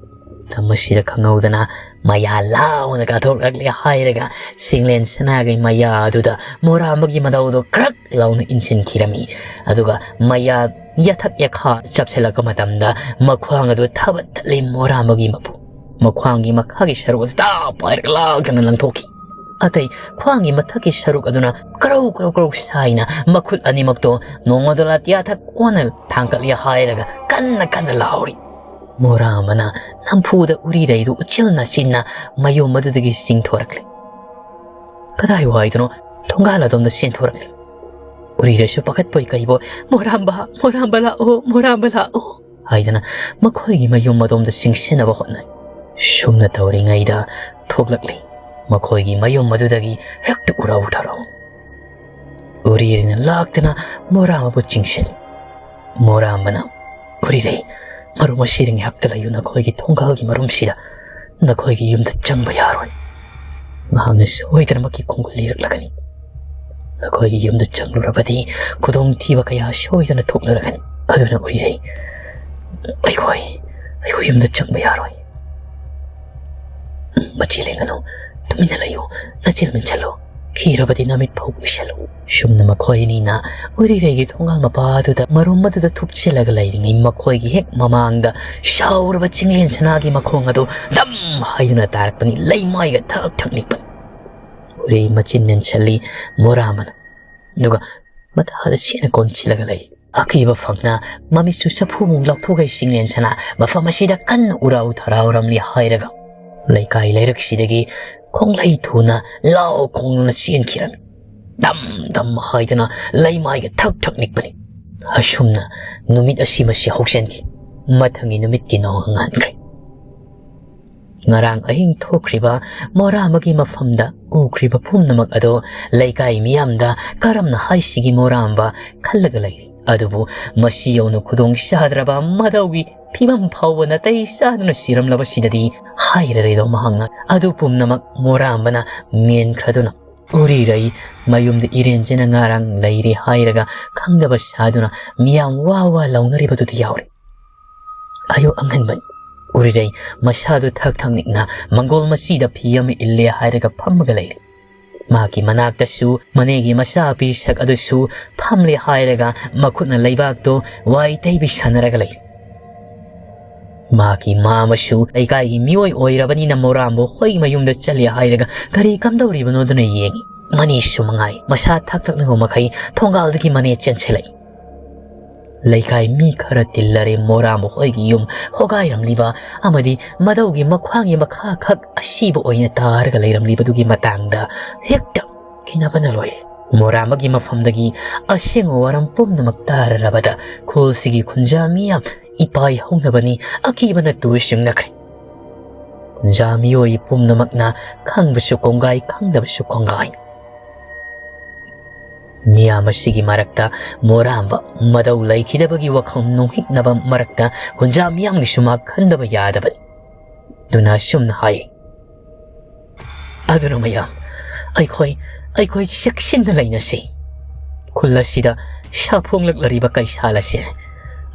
ꯃꯁꯤꯗ ꯈꯪꯍꯧꯗꯅ ꯃꯌꯥ ꯂꯥꯎꯅ ꯀꯥꯊꯣꯛꯂꯛꯂꯦ ꯍꯥꯏꯔꯒ ꯁꯤꯡꯂꯦꯟ ꯁꯅꯥꯒꯤ ꯃꯌꯥ ꯑꯗꯨꯗ ꯃꯣꯔꯥꯝꯕꯒꯤ ꯃꯗꯧꯗꯣ ꯈ꯭ꯔꯛ ꯂꯥꯎꯅ ꯏꯟꯁꯤꯟꯈꯤꯔꯝꯃꯤ꯫ ꯑꯗꯨꯒ ꯃꯌꯥ ꯌꯥꯊꯛ ꯌꯥꯈꯥ ꯆꯞꯁꯤꯜꯂꯛꯄ ꯃꯇꯝꯗ ꯃꯈ꯭ꯋꯥꯡ ꯑꯗꯨ ꯊꯕꯠ ꯇꯠꯂꯤ ꯃꯣꯔꯥꯝꯕꯒꯤ ꯃꯄꯨ꯫ ꯃꯈ꯭ꯋꯥꯡꯒꯤ ꯃꯈꯥꯒꯤ ꯁꯔꯨꯛ ꯑꯗꯨ ꯇꯥ ꯄꯥꯏꯔꯒ ꯂꯥꯛꯇꯅ ꯂꯪꯊꯣꯛꯈꯤ꯫ ꯑꯇꯩ ꯈ꯭ꯋꯥꯡꯒꯤ ꯃꯊꯛꯀꯤ ꯁꯔꯨꯛ ꯑꯗꯨꯅ ꯀꯔꯧ ꯀꯔꯧ ꯀꯔꯧ ꯁꯥꯏꯅ ꯃꯈꯨꯠ ꯑꯅꯤꯃꯛꯇꯣ ꯅꯣꯡꯃꯗꯣ ꯂꯥꯇꯤꯌꯥ ꯊꯛ ꯑꯣꯟꯅ ꯊꯥꯡꯒꯠꯂꯤ ꯍꯥꯏꯔꯒ ꯀꯟꯅ ꯀꯟꯅ ꯂꯥꯎꯔꯤ꯫ ꯃꯣꯔꯥꯝꯕꯅ ꯅꯝꯐꯨꯗ ꯎꯔꯤꯔꯩꯗꯨ ꯎꯆꯤꯜ ꯅꯥꯆꯤꯟꯅ ꯃꯌꯨꯝ ꯑꯗꯨꯗꯒꯤ ꯆꯤꯡꯊꯣꯔꯛꯂꯦ꯫ ꯀꯗꯥꯏꯋꯥꯏꯗꯅꯣ ꯊꯣꯡꯒꯥꯜ ꯑꯗꯣꯝꯗ ꯆꯦꯟꯊꯣꯔꯛꯂꯤ꯫ ꯎꯔꯤꯔꯩꯁꯨ ꯄꯥꯈꯠꯄꯣꯏ ꯀꯩꯕꯣꯏ, "ꯃꯣꯔꯥꯝꯕ, ꯃꯣꯔꯥꯝꯕ ꯂꯥꯛꯑꯣ, ꯃꯣꯔꯥꯝꯕ ꯂꯥꯛꯑꯣ" ꯍꯥꯏꯗꯅ ꯃꯈꯣꯏꯒꯤ ꯃꯌꯨꯝ ꯑꯗꯣꯝꯗ ꯆꯤꯡꯁꯤꯟꯅꯕ ꯍꯣꯠꯅꯩ꯫ ꯁꯨꯝꯅ ꯇꯧꯔꯤꯉꯩꯗ ꯊꯣꯛꯂꯛꯂꯤ ꯃꯈꯣꯏꯒꯤ ꯃꯌꯨꯝ ꯑꯗꯨꯗꯒꯤ ꯍꯦꯛꯇ ꯎꯔꯧ ꯊꯔꯧ꯫ ꯎꯔꯤꯔꯩꯅ ꯂꯥꯛꯇꯅ ꯃꯣꯔꯥꯝꯕꯕꯨ ꯆꯤꯡꯁꯤꯜꯂꯤ꯫ ꯃꯣꯔꯥꯝꯕꯅ, "ꯎꯔꯤꯔꯩ, ꯃꯔꯨꯝ ꯑꯁꯤꯗ ꯉꯥꯏꯍꯥꯛꯇ ꯂꯩꯌꯨ, ꯅꯈꯣꯏꯒꯤ ꯊꯣꯡꯒꯥꯜꯒꯤ ꯃꯔꯨꯝꯁꯤꯗ꯫ ꯅꯈꯣꯏꯒꯤ ꯌꯨꯝꯗ ꯆꯪꯕ ꯌꯥꯔꯣꯏ꯫ ꯃꯍꯥꯛꯅ ꯁꯣꯏꯗꯅꯃꯛꯀꯤ ꯈꯣꯡꯒꯨꯜ ꯂꯤꯔꯛꯂꯒꯅꯤ꯫ ꯅꯈꯣꯏꯒꯤ ꯌꯨꯝꯗ ꯆꯪꯂꯨꯔꯕꯗꯤ ꯈꯨꯗꯣꯡꯊꯤꯕ ꯀꯌꯥ ꯁꯣꯏꯗꯅ ꯊꯣꯛꯂꯔꯒꯅꯤ꯫ ꯑꯗꯨꯅ ꯎꯔꯤꯔꯩ, ꯑꯩꯈꯣꯏ, ꯑꯩꯈꯣꯏ ꯌꯨꯝꯗ ꯆꯪꯕ ꯌꯥꯔꯣꯏ꯫ ꯃꯆꯤ ꯂꯦꯡꯒꯅꯨ, ꯇꯨꯃꯤꯟꯅ ꯂꯩꯌꯨ, ꯅꯆꯤꯟ ꯃꯦꯟꯁꯤꯜꯂꯨ, ꯊꯤꯔꯕꯗꯤ ꯅꯃꯤꯠ ꯐꯥꯎ ꯎꯏꯁꯤꯜꯂꯨ"꯫ ꯁꯨꯝꯅ ꯃꯈꯣꯏ ꯑꯅꯤꯅ ꯎꯔꯤꯔꯩꯒꯤ ꯊꯣꯡꯒꯥꯜ ꯃꯄꯥ ꯑꯗꯨꯗ ꯃꯔꯨꯝ ꯑꯗꯨꯗ ꯊꯨꯞꯆꯤꯜꯂꯒ ꯂꯩꯔꯤꯉꯩ, ꯃꯈꯣꯏꯒꯤ ꯍꯦꯛ ꯃꯃꯥꯡꯗ ꯆꯥꯎꯔꯕ ꯆꯤꯡꯂꯦꯟ ꯁꯅꯥꯒꯤ ꯃꯈꯣꯡ ꯑꯗꯨ ꯗꯝ ꯍꯥꯏꯗꯨꯅ ꯇꯥꯔꯛꯄꯅꯤ꯫ ꯂꯩꯃꯥꯏꯒ ꯊꯛ ꯊꯛ ꯅꯤꯛꯄꯅꯤ꯫ ꯎꯔꯤꯔꯩ ꯃꯆꯤꯟ ꯃꯦꯟꯁꯤꯜꯂꯤ ꯃꯣꯔꯥꯝꯕꯅ, ꯑꯗꯨꯒ ꯃꯊꯥꯗ ꯆꯦꯠꯅ ꯀꯣꯟꯁꯤꯜꯂꯒ ꯂꯩ꯫ ꯑꯀꯤꯕ ꯐꯪꯅ ꯃꯃꯤꯠꯁꯨ ꯆꯐꯨꯃꯨꯛ ꯂꯥꯎꯊꯣꯛꯈꯩ ꯆꯤꯡꯂꯦꯟ ꯁꯅꯥ ꯃꯐꯝ ꯑꯁꯤꯗ ꯀꯟꯅ ꯎꯔꯥꯎ ꯊꯔꯥꯎꯔꯝꯂꯤ ꯍꯥꯏꯔꯒ ꯂꯩꯀꯥꯏ ꯂꯩꯔꯛꯁꯤꯗꯒꯤ ꯈꯣꯡꯂꯩ ꯊꯨꯅ ꯂꯥꯎ ꯈꯣꯡꯗꯨꯅ ꯆꯦꯟꯈꯤꯔꯝꯃꯤ꯫ ꯗꯝ ꯗꯝ ꯍꯥꯏꯗꯅ ꯂꯩꯃꯥꯏꯒ ꯊꯛ ꯊꯛ ꯅꯤꯛꯄꯅꯤ꯫ ꯑꯁꯨꯝꯅ ꯅꯨꯃꯤꯠ ꯑꯁꯤꯃꯁꯤ ꯍꯧꯖꯤꯟꯈꯤ꯫ ꯃꯊꯪꯒꯤ ꯅꯨꯃꯤꯠꯀꯤ ꯅꯣꯡ ꯉꯥꯟꯈ꯭ꯔꯦ꯫ ꯉꯔꯥꯡ ꯑꯍꯤꯡ ꯊꯣꯛꯈ꯭ꯔꯤꯕ ꯃꯣꯔꯥꯝꯕꯒꯤ ꯃꯐꯝꯗ ꯎꯈ꯭ꯔꯤꯕ ꯄꯨꯝꯅꯃꯛ ꯑꯗꯣ ꯂꯩꯀꯥꯏ ꯃꯤꯌꯥꯝꯗ ꯀꯔꯝꯅ ꯍꯥꯏꯁꯤꯒꯤ ꯃꯣꯔꯥꯝꯕ ꯈꯜꯂꯒ ꯂꯩꯔꯤ꯫ ꯑꯗꯨꯕꯨ ꯃꯁꯤ ꯌꯧꯅ ꯈꯨꯗꯣꯡ ꯆꯥꯗ꯭ꯔꯕ ꯃꯙꯧꯒꯤ ꯐꯤꯕꯝ ꯐꯥꯎꯕ ꯅꯥꯇꯩ ꯆꯥꯗꯅ ꯁꯤꯔꯝꯂꯕꯁꯤꯗꯗꯤ ꯍꯥꯏꯔꯔꯣꯏꯗꯣ ꯃꯍꯥꯛꯅ꯫ ꯑꯗꯨ ꯄꯨꯝꯅꯃꯛ ꯃꯣꯔꯥꯝꯕꯅ ꯃꯦꯟꯈ꯭ꯔꯗꯨꯅ ꯎꯔꯤꯔꯩ ꯃꯌꯨꯝꯗ ꯏꯔꯦꯟꯖꯅ ꯉꯔꯥꯡ ꯂꯩꯔꯦ ꯍꯥꯏꯔꯒ ꯈꯪꯗꯕ ꯁꯥꯗꯨꯅ ꯃꯤꯌꯥꯝ ꯋꯥ ꯋꯥ ꯂꯥꯎꯅꯔꯤꯕꯗꯨꯗꯤ ꯌꯥꯎꯔꯦ꯫ ꯑꯌꯨꯛ ꯑꯉꯟꯕꯅꯤ꯫ ꯎꯔꯤꯔꯩ ꯃꯁꯥꯗꯨ ꯊꯛ ꯊꯛ ꯅꯤꯛꯅ ꯃꯪꯒꯣꯜ ꯃꯆꯤꯗ ꯐꯤ ꯑꯃ ꯏꯜꯂꯦ ꯍꯥꯏꯔꯒ ꯐꯝꯃꯒ ꯂꯩꯔꯦ꯫ ꯃꯍꯥꯛꯀꯤ ꯃꯅꯥꯛꯇꯁꯨ ꯃꯅꯦꯒꯤ ꯃꯆꯥ ꯄꯤꯁꯛ ꯑꯗꯨꯁꯨ ꯐꯝꯂꯦ ꯍꯥꯏꯔꯒ ꯃꯈꯨꯠꯅ ꯂꯩꯕꯥꯛꯇꯨ ꯋꯥꯏ ꯇꯩꯕꯤ ꯁꯥꯟꯅꯔꯒ ꯂꯩ꯫ ꯃꯍꯥꯛꯀꯤ ꯃꯥꯃꯁꯨ ꯂꯩꯀꯥꯏꯒꯤ ꯃꯤꯑꯣꯏ ꯑꯣꯏꯔꯕꯅꯤꯅ ꯃꯣꯔꯥꯝꯕ ꯍꯣꯏ ꯃꯌꯨꯝꯗ ꯆꯠꯂꯦ ꯍꯥꯏꯔꯒ ꯀꯔꯤ ꯀꯝꯗꯧꯔꯤꯕꯅꯣꯗꯨꯅ ꯌꯦꯡꯉꯤ꯫ ꯃꯅꯦꯁꯨ ꯃꯉꯥꯏ ꯃꯁꯥ ꯊꯛ ꯊꯛꯅꯕ ꯃꯈꯩ ꯊꯣꯡꯒꯥꯜꯗꯒꯤ ꯃꯅꯦ ꯆꯦꯟꯁꯤꯜꯂꯛꯏ꯫ ꯂꯩꯀꯥꯏ ꯃꯤ ꯈꯔ ꯇꯤꯜꯂꯔꯦ ꯃꯣꯔꯥꯝꯕ ꯍꯣꯏꯒꯤ ꯌꯨꯝ ꯍꯣꯒꯥꯏꯔꯝꯂꯤꯕ ꯑꯃꯗꯤ ꯃꯙꯧꯒꯤ ꯃꯈ꯭ꯋꯥꯡꯒꯤ ꯃꯈꯥ ꯈꯛ ꯑꯁꯤꯕ ꯑꯣꯏꯅ ꯇꯥꯔꯒ ꯂꯩꯔꯝꯂꯤꯕꯗꯨꯒꯤ ꯃꯇꯥꯡꯗ ꯍꯦꯛꯇ ꯀꯤꯅꯕꯅ ꯂꯣꯏꯔꯦ꯫ ꯃꯣꯔꯥꯝꯕꯒꯤ ꯃꯐꯝꯗꯒꯤ ꯑꯁꯦꯡꯕ ꯋꯥꯔꯝ ꯄꯨꯝꯅꯃꯛ ꯇꯥꯔꯔꯕꯗ ꯈꯨꯜꯁꯤꯒꯤ ꯈꯨꯟꯖꯥ ꯃꯤꯌꯥꯝ ꯏꯄꯥꯏ ꯍꯧꯅꯕꯅꯤ ꯑꯀꯤꯕꯅ ꯇꯨ ꯆꯨꯡꯅꯈ꯭ꯔꯦ꯫ ꯈꯨꯟꯖꯥ ꯃꯤꯑꯣꯏ ꯄꯨꯝꯅꯃꯛꯅ ꯈꯪꯕꯁꯨ ꯀꯣꯡꯒꯥꯏ ꯈꯪꯗꯕꯁꯨ ꯀꯣꯡꯒꯥꯏ꯫ ꯃꯤꯌꯥꯝ ꯑꯁꯤꯒꯤ ꯃꯔꯛꯇ ꯃꯣꯔꯥꯝꯕ ꯃꯙꯧ ꯂꯩꯈꯤꯗꯕꯒꯤ ꯋꯥꯈꯜ ꯅꯣꯡꯍꯤꯛꯅꯕ ꯃꯔꯛꯇ ꯈꯨꯟꯖꯥ ꯃꯤꯌꯥꯝꯒꯤꯁꯨ ꯃꯥ ꯈꯟꯗꯕ ꯌꯥꯗꯕꯅꯤ꯫ ꯑꯗꯨꯅ ꯑꯁꯨꯝꯅ ꯍꯥꯏ, "ꯑꯗꯨꯅ ꯃꯌꯥꯝ, ꯑꯩꯈꯣꯏ, ꯑꯩꯈꯣꯏ ꯆꯦꯛꯁꯤꯟꯅ ꯂꯩꯅꯁꯤ꯫ ꯈꯨꯜ ꯑꯁꯤꯗ ꯁꯥꯐꯣꯡꯂꯛꯂꯔꯤꯕ ꯀꯩꯁꯥꯜ ꯑꯁꯤ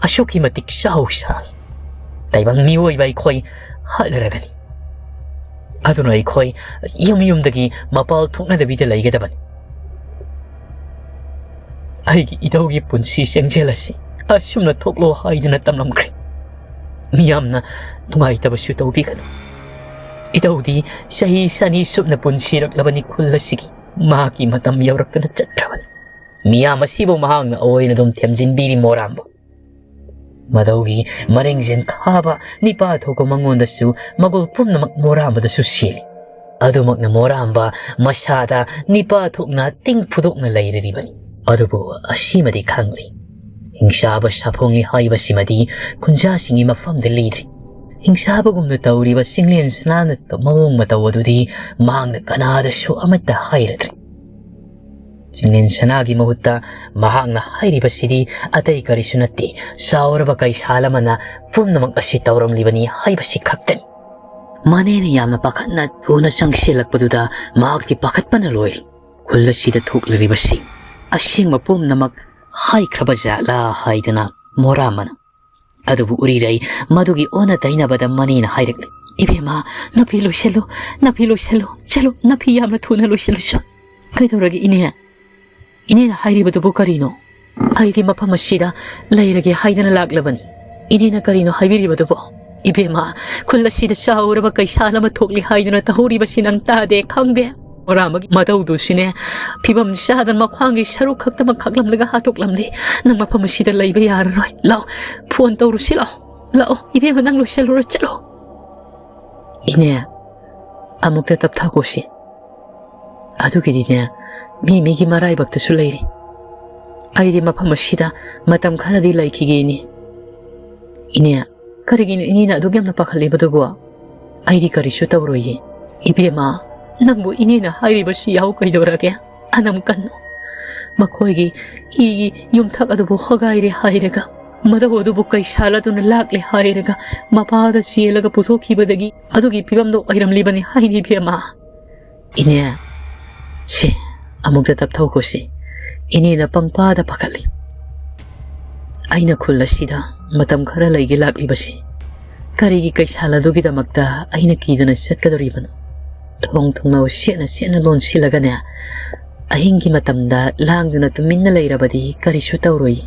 ꯑꯁꯨꯛꯀꯤ ꯃꯇꯤꯛ ꯆꯥꯎ ꯁꯥꯏ꯫ ꯇꯥꯏꯕꯪ ꯃꯤꯑꯣꯏꯕ ꯑꯩꯈꯣꯏ ꯍꯥꯠꯂꯔꯒꯅꯤ꯫ ꯑꯗꯨꯅ ꯑꯩꯈꯣꯏ ꯌꯨꯝ ꯌꯨꯝꯗꯒꯤ ꯃꯄꯥꯜ ꯊꯣꯛꯅꯗꯕꯤꯗ ꯂꯩꯒꯗꯕꯅꯤ꯫" ꯑꯩꯒꯤ ꯏꯙꯧꯒꯤ ꯄꯨꯟꯁꯤ ꯆꯦꯡꯖꯦꯜ ꯑꯁꯤ ꯑꯁꯨꯝꯅ ꯊꯣꯛꯂꯣ ꯍꯥꯏꯗꯨꯅ ꯇꯝꯂꯝꯈ꯭ꯔꯦ꯫ ꯃꯤꯌꯥꯝꯅ ꯅꯨꯡꯉꯥꯏꯇꯕꯁꯨ ꯇꯧꯕꯤꯒꯅꯨ꯫ ꯏꯙꯧꯗꯤ ꯆꯍꯤ ꯆꯅꯤ ꯁꯨꯞꯅ ꯄꯨꯟꯁꯤꯔꯛꯂꯕꯅꯤ ꯈꯨꯜ ꯑꯁꯤꯒꯤ꯫ ꯃꯍꯥꯛꯀꯤ ꯃꯇꯝ ꯌꯧꯔꯛꯇꯨꯅ ꯆꯠꯈ꯭ꯔꯕꯅꯤ꯫ ꯃꯤꯌꯥꯝ ꯑꯁꯤꯕꯨ ꯃꯍꯥꯛꯅ ꯑꯣꯏꯅ ꯑꯗꯨꯝ ꯊꯦꯝꯖꯤꯟꯕꯤꯔꯤ ꯃꯣꯔꯥꯝꯕ꯫ ꯃꯙꯧꯒꯤ ꯃꯔꯦꯡ ꯖꯦꯟꯈꯥꯕ ꯅꯤꯄꯥ ꯊꯣꯛꯄ ꯃꯉꯣꯟꯗꯁꯨ ꯃꯒꯨꯜ ꯄꯨꯝꯅꯃꯛ ꯃꯣꯔꯥꯝꯕꯗꯁꯨ ꯁꯤꯜꯂꯤ꯫ ꯑꯗꯨꯃꯛꯅ ꯃꯣꯔꯥꯝꯕ ꯃꯁꯥꯗ ꯅꯤꯄꯥ ꯊꯣꯛꯅ ꯇꯤꯡ ꯐꯨꯗꯣꯛꯅ ꯂꯩꯔꯤꯕꯅꯤ꯫ ꯑꯗꯨꯕꯨ ꯑꯁꯤꯃꯗꯤ ꯈꯪꯂꯤ, ꯍꯤꯡꯆꯥꯕ ꯁꯥꯐꯣꯡꯂꯤ ꯍꯥꯏꯕꯁꯤꯃꯗꯤ ꯈꯨꯟꯖꯥꯁꯤꯡꯒꯤ ꯃꯐꯝꯗ ꯂꯩꯗ꯭ꯔꯤ꯫ ꯍꯤꯡꯆꯥꯕꯒꯨꯝꯅ ꯇꯧꯔꯤꯕ ꯆꯤꯡꯂꯦꯟ ꯁꯅꯥꯅ ꯃꯑꯣꯡ ꯃꯇꯧ ꯑꯗꯨꯗꯤ ꯃꯍꯥꯛꯅ ꯀꯅꯥꯗꯁꯨ ꯑꯃꯠꯇ ꯍꯥꯏꯔꯗ꯭ꯔꯤ꯫ ꯆꯤꯡꯂꯦꯟ ꯁꯅꯥꯒꯤ ꯃꯍꯨꯠꯇ ꯃꯍꯥꯛꯅ ꯍꯥꯏꯔꯤꯕꯁꯤꯗꯤ ꯑꯇꯩ ꯀꯔꯤꯁꯨ ꯅꯠꯇꯦ, ꯆꯥꯎꯔꯕ ꯀꯩꯁꯥꯜ ꯑꯃꯅ ꯄꯨꯝꯅꯃꯛ ꯑꯁꯤ ꯇꯧꯔꯝꯂꯤꯕꯅꯤ ꯍꯥꯏꯕꯁꯤ ꯈꯛꯇꯅꯤ꯫ ꯃꯅꯦꯅ ꯌꯥꯝꯅ ꯄꯥꯈꯠꯅ ꯊꯨꯅ ꯆꯪꯁꯤꯜꯂꯛꯄꯗꯨꯗ ꯃꯍꯥꯛꯇꯤ ꯄꯥꯈꯠꯄꯅ ꯂꯣꯏꯔꯦ꯫ ꯈꯨꯜ ꯑꯁꯤꯗ ꯊꯣꯛꯂꯤꯕꯁꯤ ꯑꯁꯦꯡꯕ ꯄꯨꯝꯅꯃꯛ ꯍꯥꯏꯈ꯭ꯔꯕ ꯖꯥꯠꯂꯥ ꯍꯥꯏꯗꯅ ꯃꯣꯔꯥꯃꯅ꯫ ꯑꯗꯨꯕꯨ ꯎꯔꯤꯔꯩ ꯃꯗꯨꯒꯤ ꯑꯣꯟꯅ ꯇꯩꯅꯕꯗ ꯃꯅꯦꯅ ꯍꯥꯏꯔꯛꯂꯤ, "ꯏꯕꯦꯝꯃ, ꯅꯥꯐꯤ ꯂꯣꯏꯁꯤꯜꯂꯨ, ꯅꯥꯐꯤ ꯂꯣꯏꯁꯤꯜꯂꯨ, ꯆꯠꯂꯨ, ꯅꯥꯐꯤ ꯌꯥꯝꯅ ꯊꯨꯅ ꯂꯣꯏꯁꯤꯜꯂꯨ ꯆꯠ꯫" "ꯀꯩꯗꯧꯔꯒꯦ ꯏꯅꯦ? ꯏꯅꯦꯅ ꯍꯥꯏꯔꯤꯕꯗꯨꯕꯨ ꯀꯔꯤꯅꯣ? ꯑꯩꯗꯤ ꯃꯐꯝ ꯑꯁꯤꯗ ꯂꯩꯔꯒꯦ ꯍꯥꯏꯗꯅ ꯂꯥꯛꯂꯕꯅꯤ꯫ ꯏꯅꯦꯅ ꯀꯔꯤꯅꯣ ꯍꯥꯏꯕꯤꯔꯤꯕꯗꯨꯕꯣ?" "ꯏꯕꯦꯝꯃ, ꯈꯨꯜ ꯑꯁꯤꯗ ꯆꯥꯎꯔꯕ ꯀꯩꯁꯥꯜ ꯑꯃ ꯊꯣꯛꯂꯤ ꯍꯥꯏꯗꯨꯅ ꯇꯧꯍꯧꯔꯤꯕꯁꯤ ꯅꯪ ꯇꯥꯗꯦ, ꯈꯪꯗꯦ?" ꯃꯣꯔꯥꯃꯒꯤ ꯃꯇꯧꯗꯨꯁꯨꯅꯦ, ꯐꯤꯕꯝ ꯆꯥꯗꯅ ꯃꯈ꯭ꯋꯥꯡꯒꯤ ꯁꯔꯨꯛ ꯈꯛꯇꯃꯛ ꯈꯥꯛꯂꯝꯂꯒ ꯍꯥꯠꯇꯣꯛꯂꯝꯂꯦ꯫ "ꯅꯪ ꯃꯐꯝ ꯑꯁꯤꯗ ꯂꯩꯕ ꯌꯥꯔꯔꯣꯏ꯫ ꯂꯥꯛꯑꯣ, ꯐꯣꯟ ꯇꯧꯔꯨꯁꯤ, ꯂꯥꯛꯑꯣ꯫ ꯂꯥꯛꯑꯣ, ꯏꯕꯦꯝꯃ, ꯅꯪ ꯂꯣꯏꯁꯤꯜꯂꯨꯔꯣ, ꯆꯠꯂꯣ꯫" "ꯏꯅꯦ, ꯑꯃꯨꯛꯇ ꯇꯞꯊꯥꯈꯣꯁꯤ꯫ ꯑꯗꯨꯒꯤꯗꯤꯅꯦ, ꯃꯤ ꯃꯤꯒꯤ ꯃꯔꯥꯏꯕꯛꯇꯁꯨ ꯂꯩꯔꯤ꯫ ꯑꯩꯗꯤ ꯃꯐꯝ ꯑꯁꯤꯗ ꯃꯇꯝ ꯈꯔꯗꯤ ꯂꯩꯈꯤꯒꯦ, ꯏꯅꯦ꯫" "ꯏꯅꯦ, ꯀꯔꯤꯒꯤꯅꯣ ꯏꯅꯦꯅ ꯑꯗꯨꯛ ꯌꯥꯝꯅ ꯄꯥꯈꯠꯂꯤꯕꯗꯨꯕꯣ? ꯑꯩꯗꯤ ꯀꯔꯤꯁꯨ ꯇꯧꯔꯣꯏꯌꯦ꯫" "ꯏꯕꯦꯝꯃ, ꯅꯪꯕꯨ ꯏꯅꯦꯅ ꯍꯥꯏꯔꯤꯕꯁꯤ ꯌꯥꯎ ꯀꯩꯗꯧꯔꯒꯦ? ꯑꯅꯝ ꯀꯟꯅꯨ꯫ ꯃꯈꯣꯏꯒꯤ ꯏꯒꯤ ꯌꯨꯝꯊꯛ ꯑꯗꯨꯕꯨ ꯍꯣꯒꯥꯏꯔꯦ ꯍꯥꯏꯔꯒ, ꯃꯗꯧ ꯑꯗꯨꯕꯨ ꯀꯩꯁꯥꯜ ꯑꯗꯨꯅ ꯂꯥꯛꯂꯦ ꯍꯥꯏꯔꯒ, ꯃꯄꯥꯗ ꯆꯦꯜꯂꯒ ꯄꯨꯊꯣꯛꯈꯤꯕꯗꯒꯤ ꯑꯗꯨꯒꯤ ꯐꯤꯕꯝꯗꯣ ꯑꯣꯏꯔꯝꯂꯤꯕꯅꯤ ꯍꯥꯏꯔꯤ, ꯏꯕꯦꯝꯃ꯫" "ꯏꯅꯦ, ꯁꯦ, ꯑꯃꯨꯛꯇ ꯇꯞꯊꯧꯈꯣꯁꯤ꯫ ꯏꯅꯦꯅ ꯄꯪꯄꯥꯗ ꯄꯥꯈꯠꯂꯤ꯫ ꯑꯩꯅ ꯈꯨꯜ ꯑꯁꯤꯗ ꯃꯇꯝ ꯈꯔ ꯂꯩꯒꯦ ꯂꯥꯛꯂꯤꯕꯁꯤ ꯀꯔꯤꯒꯤ ꯀꯩꯁꯥꯜ ꯑꯗꯨꯒꯤꯗꯃꯛꯇ ꯑꯩꯅ ꯀꯤꯗꯨꯅ ꯆꯠꯀꯗꯧꯔꯤꯕꯅꯣ? ꯊꯣꯡ ꯊꯣꯡꯅꯥꯎ ꯁꯦꯠꯅ ꯁꯦꯠꯅ ꯂꯣꯟꯁꯤꯜꯂꯒꯅꯦ, ꯑꯍꯤꯡꯒꯤ ꯃꯇꯝꯗ ꯂꯥꯡꯗꯨꯅ ꯇꯨꯃꯤꯟꯅ ꯂꯩꯔꯕꯗꯤ ꯀꯔꯤꯁꯨ ꯇꯧꯔꯣꯏ꯫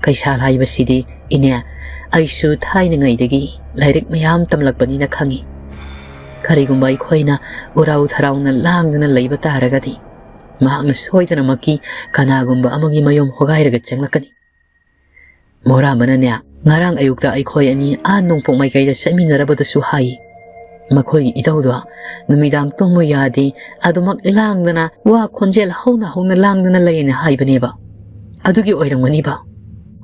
ꯀꯩꯁꯥꯜ ꯍꯥꯏꯕꯁꯤꯗꯤ, ꯏꯅꯦ, ꯑꯩꯁꯨ ꯊꯥꯏꯅꯉꯩꯗꯒꯤ ꯂꯥꯏꯔꯤꯛ ꯃꯌꯥꯝ ꯇꯝꯂꯛꯄꯅꯤꯅ ꯈꯪꯏ꯫ ꯀꯔꯤꯒꯨꯝꯕ ꯑꯩꯈꯣꯏꯅ ꯎꯔꯥꯎ ꯊꯔꯥꯎꯅ ꯂꯥꯡꯗꯨꯅ ꯂꯩꯕ ꯇꯥꯔꯒꯗꯤ, ꯃꯍꯥꯛꯅ ꯁꯣꯏꯗꯅꯃꯛꯀꯤ ꯀꯅꯥꯒꯨꯝꯕ ꯑꯃꯒꯤ ꯃꯌꯨꯝ ꯍꯣꯒꯥꯏꯔꯒ ꯆꯪꯂꯛꯀꯅꯤ꯫ ꯃꯣꯔꯥꯃꯅꯅꯦ, ꯉꯔꯥꯡ ꯑꯌꯨꯛꯇ ꯑꯩꯈꯣꯏ ꯑꯅꯤ ꯑꯥ ꯅꯣꯡꯄꯣꯛ ꯃꯥꯏꯀꯩꯗ ꯆꯠꯃꯤꯟꯅꯔꯕꯗꯨꯁꯨ ꯍꯥꯏ꯫ ꯃꯈꯣꯏꯒꯤ ꯏꯙꯧꯗꯣ ꯅꯨꯃꯤꯗꯥꯡ ꯇꯨꯝꯃꯨ ꯌꯥꯗꯦ, ꯑꯗꯨꯃꯛ ꯂꯥꯡꯗꯅ, ꯋꯥ ꯈꯣꯟꯖꯦꯜ ꯍꯧꯅ ꯍꯧꯅ ꯂꯥꯡꯗꯅ ꯂꯩꯌꯦꯅ ꯍꯥꯏꯕꯅꯦꯕ꯫ ꯑꯗꯨꯒꯤ ꯑꯣꯏꯔꯝꯒꯅꯤꯕ꯫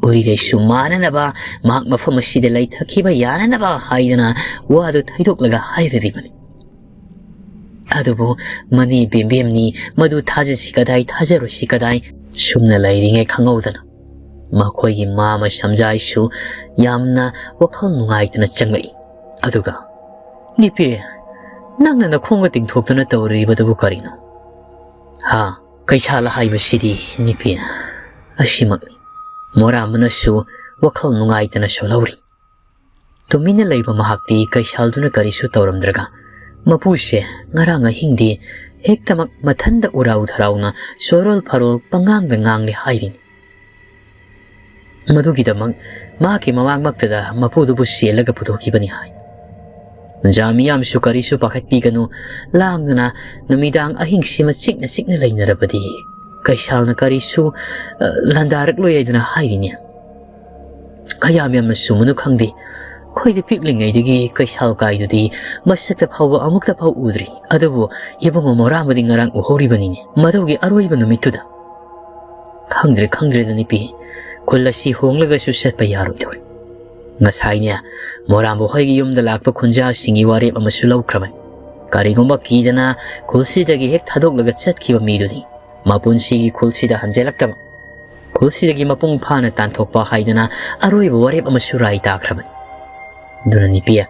ꯎꯔꯤꯈꯩꯁꯨ ꯃꯥꯟꯅꯅꯕ, ꯃꯍꯥꯛ ꯃꯐꯝ ꯑꯁꯤꯗ ꯂꯩꯊꯈꯤꯕ ꯌꯥꯅꯅꯕ ꯍꯥꯏꯗꯅ ꯋꯥꯗꯨ ꯊꯩꯗꯣꯛꯂꯒ ꯍꯥꯏꯔꯤꯕꯅꯤ꯫ ꯑꯗꯨꯕꯨ ꯃꯅꯦ ꯕꯦꯝꯕꯦꯝꯅꯤ, ꯃꯗꯨ ꯊꯥꯖꯁꯤ ꯀꯗꯥꯏ, ꯊꯥꯖꯔꯣꯏꯁꯤ ꯀꯗꯥꯏ, ꯁꯨꯝꯅ ꯂꯩꯔꯤꯉꯩ ꯈꯪꯍꯧꯗꯅ ꯃꯈꯣꯏꯒꯤ ꯃꯥꯃ ꯁꯝꯖꯥꯏꯁꯨ ꯌꯥꯝꯅ ꯋꯥꯈꯜ ꯅꯨꯡꯉꯥꯏꯇꯅ ꯆꯪꯂꯛꯏ꯫ ꯑꯗꯨꯒ, "ꯅꯤꯄꯤ, ꯅꯪꯅ ꯅꯈꯣꯡꯒ ꯇꯤꯡꯊꯣꯛꯇꯨꯅ ꯇꯧꯔꯤꯕꯗꯨꯕꯨ ꯀꯔꯤꯅꯣ?" "ꯍꯥ?" "ꯀꯩꯁꯥꯜ ꯍꯥꯏꯕꯁꯤꯗꯤ, ꯅꯤꯄꯤ, ꯑꯁꯤꯃꯛꯅꯤ꯫" ꯃꯣꯔꯥꯝꯕꯅꯁꯨ ꯋꯥꯈꯜ ꯅꯨꯡꯉꯥꯏꯇꯅ ꯁꯣꯜꯍꯧꯔꯤ꯫ ꯇꯨꯃꯤꯟꯅ ꯂꯩꯕ ꯃꯍꯥꯛꯇꯤ ꯀꯩꯁꯥꯜꯗꯨꯅ ꯀꯔꯤꯁꯨ ꯇꯧꯔꯝꯗ꯭ꯔꯒ, ꯃꯄꯨꯁꯦ ꯉꯔꯥꯡ ꯑꯍꯤꯡꯗꯤ ꯍꯦꯛꯇꯃꯛ ꯃꯊꯟꯗ ꯎꯔꯥꯎ ꯊꯔꯥꯎꯅ ꯁꯣꯔꯣꯜ ꯐꯔꯣꯜ ꯄꯉꯥꯡꯗ ꯉꯥꯡꯂꯦ ꯍꯥꯏꯔꯤꯅꯤ꯫ ꯃꯗꯨꯒꯤꯗꯃꯛ ꯃꯍꯥꯛꯀꯤ ꯃꯃꯥꯡꯃꯛꯇꯗ ꯃꯄꯨꯗꯨꯕꯨ ꯁꯦꯜꯂꯒ ꯄꯨꯊꯣꯛꯈꯤꯕꯅꯤ ꯍꯥꯏ꯫ ꯑꯣꯖꯥ ꯃꯤꯌꯥꯝꯁꯨ ꯀꯔꯤꯁꯨ ꯄꯥꯈꯠꯄꯤꯒꯅꯨ, ꯂꯥꯡꯗꯅ ꯅꯨꯃꯤꯗꯥꯡ ꯑꯍꯤꯡꯁꯤꯃ ꯆꯤꯛꯅ ꯆꯤꯛꯅ ꯂꯩꯅꯔꯕꯗꯤ ꯀꯩꯁꯥꯜꯅ ꯀꯔꯤꯁꯨ, ꯑ, ꯂꯥꯟꯗꯥꯔꯛꯂꯣꯏ ꯍꯥꯏꯗꯅ ꯍꯥꯏꯔꯤꯅꯦ꯫ ꯀꯌꯥꯝ ꯌꯥꯝꯅ ꯆꯨꯝꯕꯅꯣ ꯈꯪꯗꯦ꯫ ꯑꯩꯈꯣꯏꯗꯤ ꯄꯤꯛꯂꯤꯉꯩꯗꯒꯤ ꯀꯩꯁꯥꯜ ꯀꯥꯏꯗꯨꯗꯤ ꯃꯁꯛꯇ ꯐꯥꯎꯕ ꯑꯃꯨꯛꯇ ꯐꯥꯎ ꯎꯗ꯭ꯔꯤ꯫ ꯑꯗꯨꯕꯨ ꯏꯕꯨꯡꯉꯣ ꯃꯣꯔꯥꯝꯕꯗꯤ ꯉꯔꯥꯡ ꯎꯍꯧꯔꯤꯕꯅꯤꯅꯦ, ꯃꯗꯨꯒꯤ ꯑꯔꯣꯏꯕ ꯅꯨꯃꯤꯠꯇꯨꯗ꯫ ꯈꯪꯗ꯭ꯔꯦ, ꯈꯪꯗ꯭ꯔꯦꯗ ꯅꯤꯄꯤ, ꯈꯨꯜ ꯑꯁꯤ ꯍꯣꯡꯂꯒꯁꯨ ꯆꯠꯄ ꯌꯥꯔꯣꯏꯗꯧꯔꯦ꯫ ꯉꯁꯥꯏꯅꯦ, ꯃꯣꯔꯥꯝꯕ ꯍꯣꯏꯒꯤ ꯌꯨꯝꯗ ꯂꯥꯛꯄ ꯈꯨꯟꯖꯥꯁꯤꯡꯒꯤ ꯋꯥꯔꯦꯞ ꯑꯃꯁꯨ ꯂꯧꯈ꯭ꯔꯕꯅꯤ꯫ ꯀꯔꯤꯒꯨꯝꯕ ꯀꯤꯗꯅ ꯈꯨꯜꯁꯤꯗꯒꯤ ꯍꯦꯛ ꯊꯥꯗꯣꯛꯂꯒ ꯆꯠꯈꯤꯕ ꯃꯤꯗꯨꯗꯤ ꯃꯄꯨꯟꯁꯤꯒꯤ ꯈꯨꯜꯁꯤꯗ ꯍꯟꯖꯤꯜꯂꯛꯇꯕ, ꯈꯨꯜꯁꯤꯗꯒꯤ ꯃꯄꯨꯡ ꯐꯥꯅ ꯇꯥꯟꯊꯣꯛꯄ ꯍꯥꯏꯗꯅ ꯑꯔꯣꯏꯕ ꯋꯥꯔꯦꯞ ꯑꯃꯁꯨ ꯔꯥꯏ ꯇꯥꯈ꯭ꯔꯕꯅꯤ꯫ ꯑꯗꯨꯅ ꯅꯤꯄꯤ,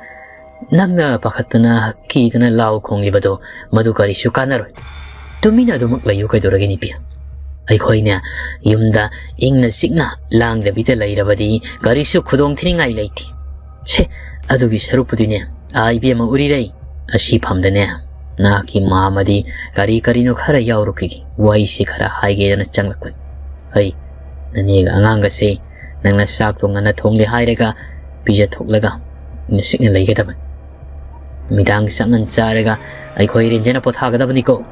ꯅꯪꯅ ꯄꯥꯈꯠꯇꯅ ꯀꯤꯗꯅ ꯂꯥꯎ ꯈꯣꯡꯂꯤꯕꯗꯣ, ꯃꯗꯨ ꯀꯔꯤꯁꯨ ꯀꯥꯟꯅꯔꯣꯏ꯫ ꯇꯨꯃꯤꯟꯅ ꯑꯗꯨꯃꯛ ꯂꯩꯌꯨ ꯀꯩꯗꯧꯔꯒꯦ ꯅꯤꯄꯤ? ꯑꯩꯈꯣꯏꯅ ꯌꯨꯝꯗ ꯏꯪꯅ ꯆꯤꯛꯅ ꯂꯥꯡꯗꯕꯤꯗ ꯂꯩꯔꯕꯗꯤ ꯀꯔꯤꯁꯨ ꯈꯨꯗꯣꯡ ꯊꯤꯅꯤꯡꯉꯥꯏ ꯂꯩꯇꯦ꯫ ꯁꯦ, ꯑꯗꯨꯒꯤ ꯁꯔꯨꯛꯄꯨꯗꯤꯅꯦ, ꯑꯥ, ꯏꯕꯦꯝꯃ ꯎꯔꯤꯔꯩ, ꯑꯁꯤ ꯐꯝꯗꯅꯦ ꯅꯍꯥꯛꯀꯤ ꯃꯥꯃꯗꯤ ꯀꯔꯤ ꯀꯔꯤꯅꯣ ꯈꯔ ꯌꯥꯎꯔꯨꯈꯤꯒꯦ, ꯋꯥꯔꯤꯁꯤ ꯈꯔ ꯍꯥꯏꯒꯦꯗꯅ ꯆꯪꯂꯛꯄꯅꯤ꯫ ꯍꯩ, ꯅꯅꯦꯒ ꯑꯉꯥꯡꯒꯁꯦ ꯅꯪꯅ ꯆꯥꯛꯇꯣ ꯉꯟꯅ ꯊꯣꯡꯂꯦ ꯍꯥꯏꯔꯒ ꯄꯤꯖꯊꯣꯛꯂꯒ ꯏꯪꯅ ꯆꯤꯛꯅ ꯂꯩꯒꯗꯕꯅꯤ꯫ ꯅꯨꯃꯤꯗꯥꯡ ꯆꯥꯛꯉꯟ ꯆꯥꯔꯒ ꯑꯩꯈꯣꯏ ꯔꯦꯟꯖꯅ ꯄꯣꯊꯥꯒꯗꯕꯅꯤꯀꯣ꯫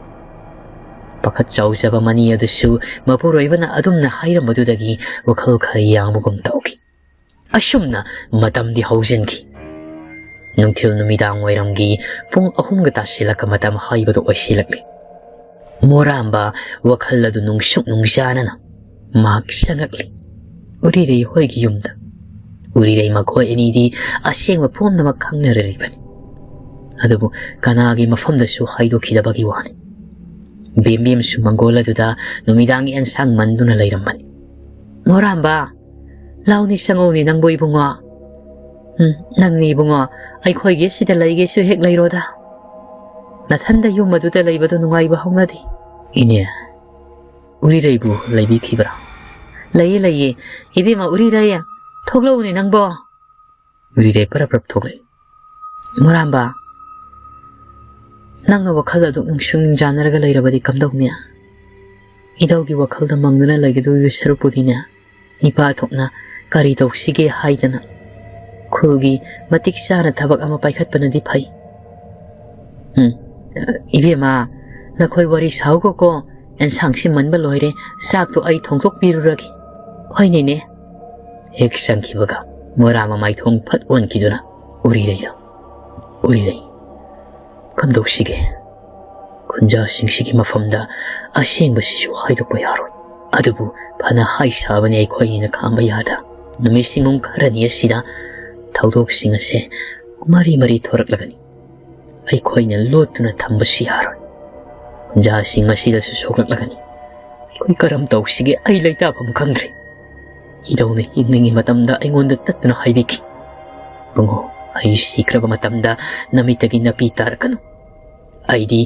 ꯄꯥꯈꯠ ꯆꯥꯎꯖꯕ ꯃꯅꯤ ꯑꯗꯨꯁꯨ ꯃꯄꯨꯔꯣꯏꯕꯅ ꯑꯗꯨꯝꯅ ꯍꯥꯏꯔꯝꯕꯗꯨꯗꯒꯤ ꯋꯥꯈꯜ ꯈꯔ ꯌꯥꯡꯕꯒꯨꯝ ꯇꯧꯈꯤ꯫ ꯑꯁꯨꯝꯅ ꯃꯇꯝꯗꯤ ꯍꯧꯖꯤꯟꯈꯤ꯫ ꯅꯨꯡꯊꯤꯜ ꯅꯨꯃꯤꯗꯥꯡ ꯋꯥꯏꯔꯝꯒꯤ ꯄꯨꯡ ꯑꯍꯨꯝꯒ ꯇꯥꯁꯤꯜꯂꯛꯄ ꯃꯇꯝ ꯍꯥꯏꯕꯗꯨ ꯑꯣꯏꯁꯤꯜꯂꯛꯂꯤ꯫ ꯃꯣꯔꯥꯝꯕ ꯋꯥꯈꯜ ꯑꯗꯨ ꯅꯨꯡꯁꯨꯛ ꯅꯨꯡꯖꯥꯅꯅ ꯃꯍꯥꯛ ꯆꯪꯉꯛꯂꯤ꯫ ꯎꯔꯤꯔꯩ ꯍꯣꯏꯒꯤ ꯌꯨꯝꯗ꯫ ꯎꯔꯤꯔꯩ ꯃꯈꯣꯏ ꯑꯅꯤꯗꯤ ꯑꯁꯦꯡꯕ ꯄꯨꯝꯅꯃꯛ ꯈꯪꯅꯔꯔꯤꯕꯅꯤ꯫ ꯑꯗꯨꯕꯨ ꯀꯅꯥꯒꯤ ꯃꯐꯝꯗꯁꯨ ꯍꯥꯏꯗꯣꯛꯈꯤꯗꯕꯒꯤ ꯋꯥꯅꯤ꯫ ꯕꯦꯝꯕꯦꯝꯁꯨ ꯃꯪꯒꯣꯜ ꯑꯗꯨꯗ ꯅꯨꯃꯤꯗꯥꯡꯒꯤ ꯑꯦꯟꯁꯥꯡ ꯃꯟꯗꯨꯅ ꯂꯩꯔꯝꯕꯅꯤ꯫ "ꯃꯣꯔꯥꯝꯕ, ꯂꯥꯎꯅꯤ, ꯆꯪꯉꯧꯅꯤ ꯅꯪꯕꯨ ꯏꯕꯨꯡꯉꯣ꯫ ꯎꯝ, ꯅꯪꯅꯤ ꯏꯕꯨꯡꯉꯣ, ꯑꯩꯈꯣꯏꯒꯤ ꯁꯤꯗ ꯂꯩꯒꯦꯁꯨ ꯍꯦꯛ ꯂꯩꯔꯣꯗ꯫ ꯅꯊꯟꯗ ꯌꯨꯝ ꯑꯗꯨꯗ ꯂꯩꯕꯗꯣ ꯅꯨꯡꯉꯥꯏꯕ ꯍꯧꯅꯗꯦ꯫" "ꯏꯅꯦ, ꯎꯔꯤꯔꯩꯕꯨ ꯂꯩꯕꯤꯈꯤꯕ꯭ꯔꯥ?" "ꯂꯩꯌꯦ, ꯂꯩꯌꯦ꯫ ꯏꯕꯦꯝꯃ ꯎꯔꯤꯔꯩ, ꯊꯣꯛꯂꯛꯎꯅꯦ ꯅꯪꯕꯣ꯫" ꯎꯔꯤꯔꯩ ꯄꯔꯞ ꯄꯔꯞ ꯊꯣꯛꯂꯛꯏ꯫ "ꯃꯣꯔꯥꯝꯕ, ꯅꯪꯅ ꯋꯥꯈꯜ ꯑꯗꯨꯛ ꯅꯨꯡꯁꯨꯡ ꯅꯨꯡꯖꯥꯅꯔꯒ ꯂꯩꯔꯕꯗꯤ ꯀꯝꯗꯧꯅꯤ? ꯏꯙꯧꯒꯤ ꯋꯥꯈꯜꯗ ꯃꯪꯗꯨꯅ ꯂꯩꯒꯗꯧꯔꯤꯕ ꯁꯔꯨꯛꯄꯨꯗꯤꯅꯦ, ꯅꯤꯄꯥ ꯊꯣꯛꯅ ꯀꯔꯤ ꯇꯧꯁꯤꯒꯦ ꯍꯥꯏꯗꯅ ꯈꯨꯜꯒꯤ ꯃꯇꯤꯛ ꯆꯥꯅ ꯊꯕꯛ ꯑꯃ ꯄꯥꯏꯈꯠꯄꯅꯗꯤ ꯐꯩ꯫" "ꯎꯝ, ꯏꯕꯦꯝꯃ, ꯅꯈꯣꯏ ꯋꯥꯔꯤ ꯁꯥꯎꯒꯣꯀꯣ, ꯑꯦꯟꯁꯥꯡꯁꯤ ꯃꯟꯕ ꯂꯣꯏꯔꯦ, ꯆꯥꯛꯇꯣ ꯑꯩ ꯊꯣꯡꯗꯣꯛꯄꯤꯔꯨꯔꯒꯦ꯫" "ꯍꯣꯏꯅꯦꯅꯦ꯫" ꯍꯦꯛ ꯆꯪꯈꯤꯕꯒ ꯃꯣꯔꯥꯝꯕ ꯃꯥꯏꯊꯣꯡ ꯐꯠ ꯑꯣꯟꯈꯤꯗꯨꯅ ꯎꯔꯤꯔꯩꯗ, "ꯎꯔꯤꯔꯩ, ꯀꯝꯗꯧꯁꯤꯒꯦ? ꯈꯨꯟꯖꯥꯁꯤꯡꯁꯤꯒꯤ ꯃꯐꯝꯗ ꯑꯁꯦꯡꯕꯁꯤꯁꯨ ꯍꯥꯏꯗꯣꯛꯄ ꯌꯥꯔꯣꯏ꯫ ꯑꯗꯨꯕꯨ ꯐꯅ ꯍꯥꯏ ꯁꯥꯕꯅꯤ ꯑꯩꯈꯣꯏꯅꯤꯅ ꯈꯥꯝꯕ ꯌꯥꯗ꯫ ꯅꯨꯃꯤꯠ ꯁꯤꯡꯉꯨꯝ ꯈꯔꯅꯤ ꯑꯁꯤꯗ ꯊꯧꯗꯣꯛꯁꯤꯡ ꯑꯁꯦ ꯃꯔꯤ ꯃꯔꯤ ꯊꯣꯔꯛꯂꯒꯅꯤ꯫ ꯑꯩꯈꯣꯏꯅ ꯂꯣꯠꯇꯨꯅ ꯊꯝꯕꯁꯨ ꯌꯥꯔꯣꯏ꯫ ꯈꯨꯟꯖꯥꯁꯤꯡ ꯑꯁꯤꯗꯁꯨ ꯁꯣꯛꯂꯛꯂꯒꯅꯤ꯫ ꯑꯩꯈꯣꯏ ꯀꯔꯝ ꯇꯧꯁꯤꯒꯦ? ꯑꯩ ꯂꯩꯇꯥꯐꯝ ꯈꯪꯗ꯭ꯔꯦ꯫ ꯏꯙꯧꯅ ꯍꯤꯡꯂꯤꯉꯩ ꯃꯇꯝꯗ ꯑꯩꯉꯣꯟꯗ ꯇꯠꯇꯅ ꯍꯥꯏꯕꯤꯈꯤ, 'ꯏꯕꯨꯡꯉꯣ, ꯑꯩ ꯁꯤꯈ꯭ꯔꯕ ꯃꯇꯝꯗ ꯅꯃꯤꯠꯇꯒꯤ ꯅꯥꯄꯤ ꯇꯥꯔꯛꯀꯅꯨ꯫ ꯑꯩꯗꯤ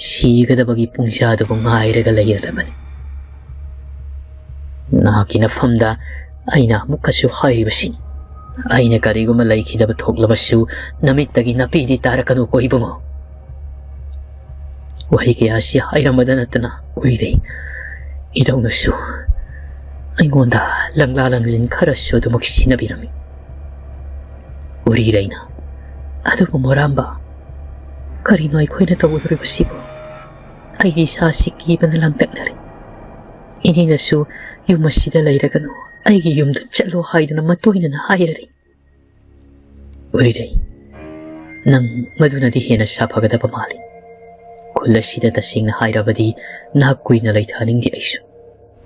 ꯁꯤꯒꯗꯕꯒꯤ ꯄꯨꯡꯖꯥꯗꯨꯕꯨ ꯉꯥꯏꯔꯒ ꯂꯩꯔꯕꯅꯤ.' ꯅꯍꯥꯛꯀꯤ ꯅꯐꯝꯗ ꯑꯩꯅ ꯑꯃꯨꯛꯀꯁꯨ ꯍꯥꯏꯔꯤꯕꯁꯤꯅꯤ, ꯑꯩꯅ ꯀꯔꯤꯒꯨꯝꯕ ꯂꯩꯈꯤꯗꯕ ꯊꯣꯛꯂꯕꯁꯨ ꯅꯃꯤꯠꯇꯒꯤ ꯅꯥꯄꯤꯗꯤ ꯇꯥꯔꯛꯀꯅꯨꯀꯣ ꯏꯕꯨꯡꯉꯣ꯫ ꯋꯥꯍꯩ ꯀꯌꯥ ꯑꯁꯤ ꯍꯥꯏꯔꯝꯕꯗ ꯅꯠꯇꯅ ꯎꯔꯤꯔꯩ ꯏꯙꯧꯅꯁꯨ ꯑꯩꯉꯣꯟꯗ ꯂꯪꯂꯥ ꯂꯪꯖꯤꯟ ꯈꯔꯁꯨ ꯑꯗꯨꯃꯛ ꯁꯤꯟꯅꯕꯤꯔꯝꯃꯤ꯫ ꯎꯔꯤꯔꯩꯅ, "ꯑꯗꯨꯕꯨ ꯃꯣꯔꯥꯝꯕ, ꯀꯔꯤꯅꯣ ꯑꯩꯈꯣꯏꯅ ꯇꯧꯒꯗꯧꯔꯤꯕꯁꯤꯕꯨ? ꯑꯩꯒꯤ ꯏꯁꯥꯁꯤ ꯀꯤꯕꯅ ꯂꯥꯡꯇꯛꯅꯔꯦ꯫ ꯏꯅꯦꯅꯁꯨ ꯌꯨꯝ ꯑꯁꯤꯗ ꯂꯩꯔꯒꯅꯨ, ꯑꯩꯒꯤ ꯌꯨꯝꯗ ꯆꯠꯂꯣ ꯍꯥꯏꯗꯨꯅ ꯃꯇꯣꯏꯅꯅ ꯍꯥꯏꯔꯔꯤ꯫" ꯎꯔꯤꯔꯩ, ꯅꯪ ꯃꯗꯨꯅꯗꯤ ꯍꯦꯟꯅ ꯁꯥꯐꯒꯗꯕ ꯃꯥꯜꯂꯤ꯫ ꯈꯨꯜ ꯑꯁꯤꯗ ꯇꯁꯦꯡꯅ ꯍꯥꯏꯔꯕꯗꯤ ꯅꯍꯥꯛ ꯀꯨꯏꯅ ꯂꯩꯊꯅꯤꯡꯗꯦ ꯑꯩꯁꯨ꯫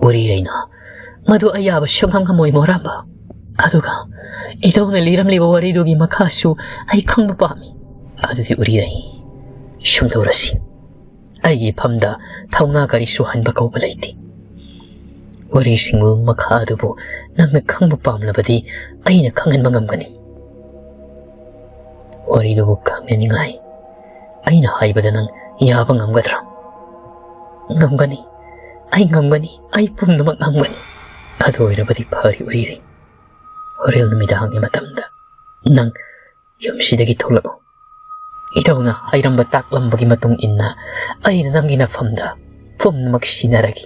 ꯎꯔꯤꯔꯩꯅ, "ꯃꯗꯨ ꯑꯩ ꯌꯥꯕ ꯁꯨꯡꯉꯝ ꯉꯝꯃꯣꯏ ꯃꯣꯔꯥꯝꯕ꯫ ꯑꯗꯨꯒ ꯏꯙꯧꯅ ꯂꯤꯔꯝꯂꯤꯕ ꯋꯥꯔꯤꯗꯨꯒꯤ ꯃꯈꯥꯁꯨ ꯑꯩ ꯈꯪꯕ ꯄꯥꯝꯃꯤ꯫ ꯑꯗꯨꯗꯤ ꯎꯔꯤꯔꯩ, ꯁꯨꯝ ꯇꯧꯔꯁꯤ꯫ ꯑꯩꯒꯤ ꯏꯐꯝꯗ ꯊꯧꯅꯥ ꯀꯔꯤꯁꯨ ꯍꯟꯕ ꯀꯧꯕ ꯂꯩꯇꯦ꯫ ꯋꯥꯔꯤꯁꯤꯡꯕꯨ ꯃꯈꯥ ꯑꯗꯨꯕꯨ ꯅꯪꯅ ꯈꯪꯕ ꯄꯥꯝꯂꯕꯗꯤ ꯑꯩꯅ ꯈꯪꯍꯟꯕ ꯉꯝꯒꯅꯤ꯫ ꯋꯥꯔꯤꯗꯨꯕꯨ ꯈꯪꯅꯅꯤꯡꯉꯥꯏ ꯑꯩꯅ ꯍꯥꯏꯕꯗ ꯅꯪ ꯌꯥꯕ ꯉꯝꯒꯗ꯭ꯔꯥ? ꯉꯝꯒꯅꯤ, ꯑꯩ ꯉꯝꯒꯅꯤ, ꯑꯩ ꯄꯨꯝꯅꯃꯛ ꯉꯝꯒꯅꯤ꯫ ꯑꯗꯨ ꯑꯣꯏꯔꯕꯗꯤ ꯐꯔꯦ ꯎꯔꯤꯔꯩ꯫ ꯍꯣꯔꯦꯟ ꯅꯨꯃꯤꯗꯥꯡꯒꯤ ꯃꯇꯝꯗ ꯅꯪ ꯌꯨꯝꯁꯤꯗꯒꯤ ꯊꯣꯛꯂꯛꯎ꯫ ꯏꯙꯧꯅ ꯍꯥꯏꯔꯝꯕ ꯇꯥꯛꯂꯝꯕꯒꯤ ꯃꯇꯨꯡ ꯏꯟꯅ ꯑꯩꯅ ꯅꯪꯒꯤ ꯅꯐꯝꯗ ꯄꯨꯝꯅꯃꯛ ꯁꯤꯟꯅꯔꯒꯦ꯫